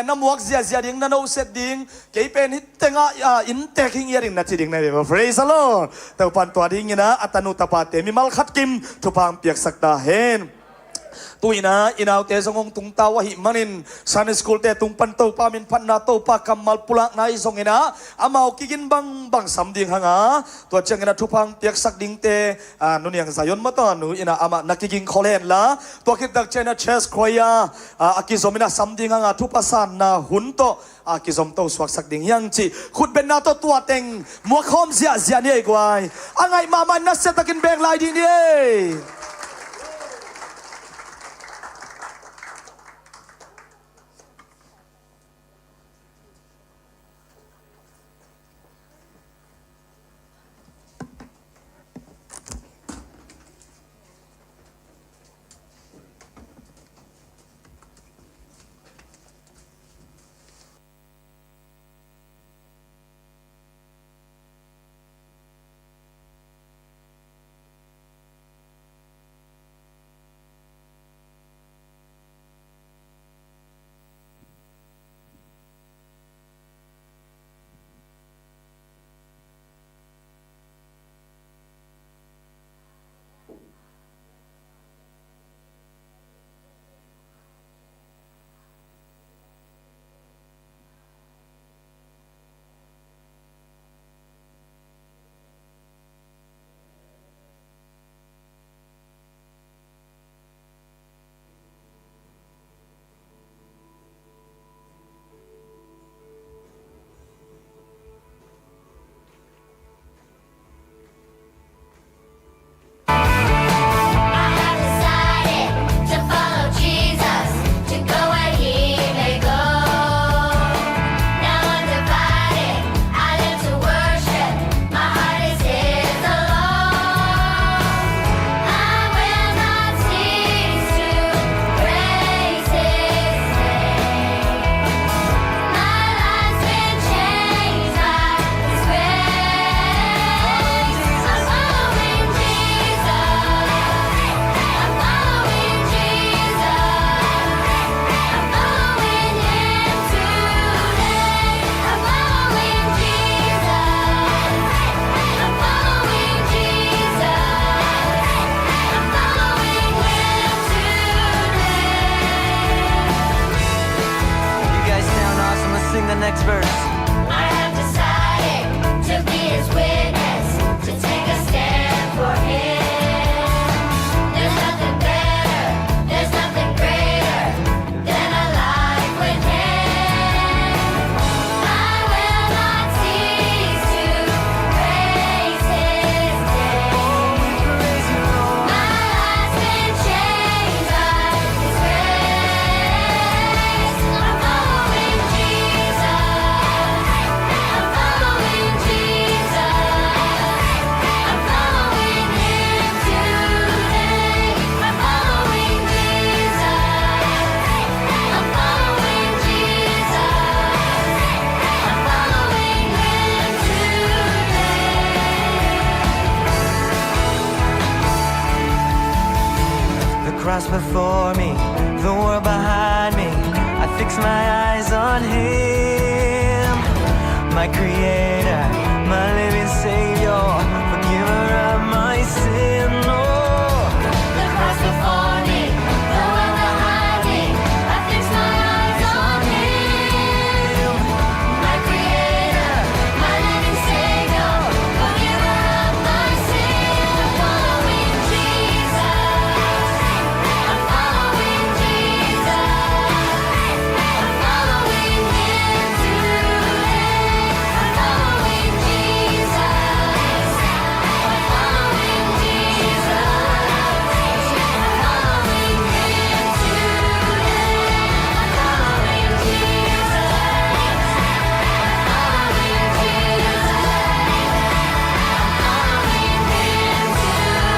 na muak ziahziah ding, na nohset ding, kei pen hih tengah inntek hi ngiat ding na ci ding na hi ve. Praise the Lord. Topa in tua dinginah a tanu tapate mimal khat kim thupha hong piaksak ta hen. Tuinah i naute zong hong tungta uh ahih manin Sunday school-te tung pan Topa min phatna, Topa kammal pulakna ahi zonginah amau kigin bangbang sam ding hanga, tua cianginah thupha hong piaksak dingte, Nu Niang Zion mataw nu inah amah na kiging khol henla, tua khit takcianginah church choir a kizom inah sam ding hanga thupha sanna hun tawh a kizom to suaksak ding hiang cih khutbetna tawh tua teng muakkhawm ziahziah ni ei guai. A ngaih mahmah in nasiatakin beng lai dih ni ei. Cross before me, the world behind me. I fix my eyes on Him, my Creator, my living Savior, forgiver of my sin. Oh, the cross before me, the world behind me. I fix my eyes on Him, my Creator, my living Savior, forgiver of my sin. I'm following Jesus. I'm following Jesus. I'm following Him today. I'm following Jesus. I'm following Jesus. I'm following Him today. I'm following Jesus. I'm following Jesus. I'm following Him today.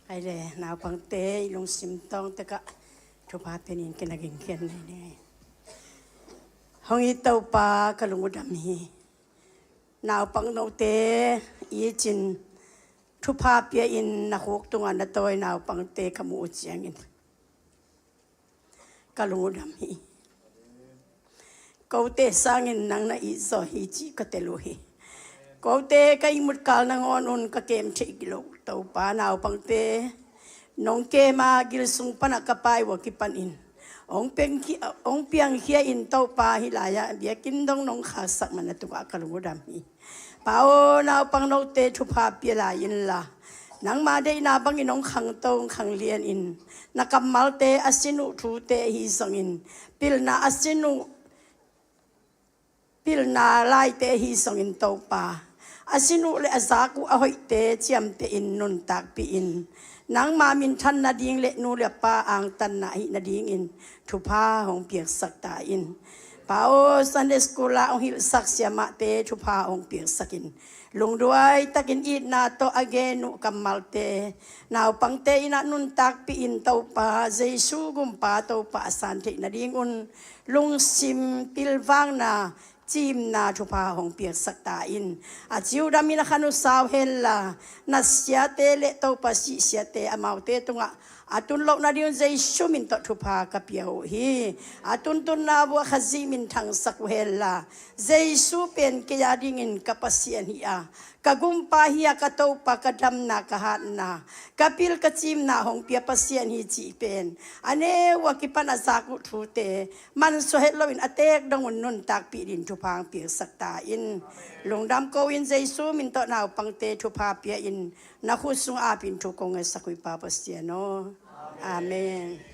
ไอ้เลย naupangte i lungsim tawng tekah thupha penin kei na gingkhian nei ne. Hong it Topa, ka lungdam hi. Naupang note i cin thupha pia in na khuk tungah na tawi naupangte ka muh uh ciangin ka lungdam hi. Kote sangin nang na it zaw hi cih ka tel uh hi. Kote ka ihmut kal nangawn un ka kem theih gilo. Topa, naupangte nong kem a gil sung panah ka pai uh a kipanin hong piang khi-, hong piangkhia in Topa, hih lai-ah biakinn dong nong khaksak man a tungah ka lungdam hi. Pa aw, naupang note thupha pia lai inla, nangma deihna bangin hong khangto, hong khanglian in. Na kammalte a sin uh thute ahi zongin, pilna a sin uh, pilna laite ahi zongin Topa, a sin uh le a zak uh a hoihte ciamteh in nuntakpih in. Nangma minthan nading le nu le pa angtanna ahih nadingin thupha hong piaksak ta in. Pa aw, Sunday school ah hong hilhsak siamahte thupha hong piaksak in. Lungduai takin itna tawh a gen uh kammalte naupangte in ah nuntakpih in Topa, Jesu Gumpa Topa a san theih nadingun lungsim pilvangna, cimna thupha hong piaksak ta in. A ciu damin a khan uh sau henla, na siate le Topa sih siate amaute tungah a tun loh nadingun Jesu min tawh thupha ka pia uh hi. A tuntunna uh a Khazih min thangsak uh henla, Jesu pen kei a dingin ka Pasian hi a, ka Gumpa hi a, ka Topa, ka damna, ka hatna, ka pil ka cimna hong pia Pasian hi cih pen a neu a kipan a zak uh thute mansuah het loin a teek dongun nuntakpih dingin thupha hong piaksak ta in. Lungdam ko in Jesu min tawh naupangte thupha pia in, na khut sungah apin thu kong ngetsak uh hi Pa Pasian aw. Amen.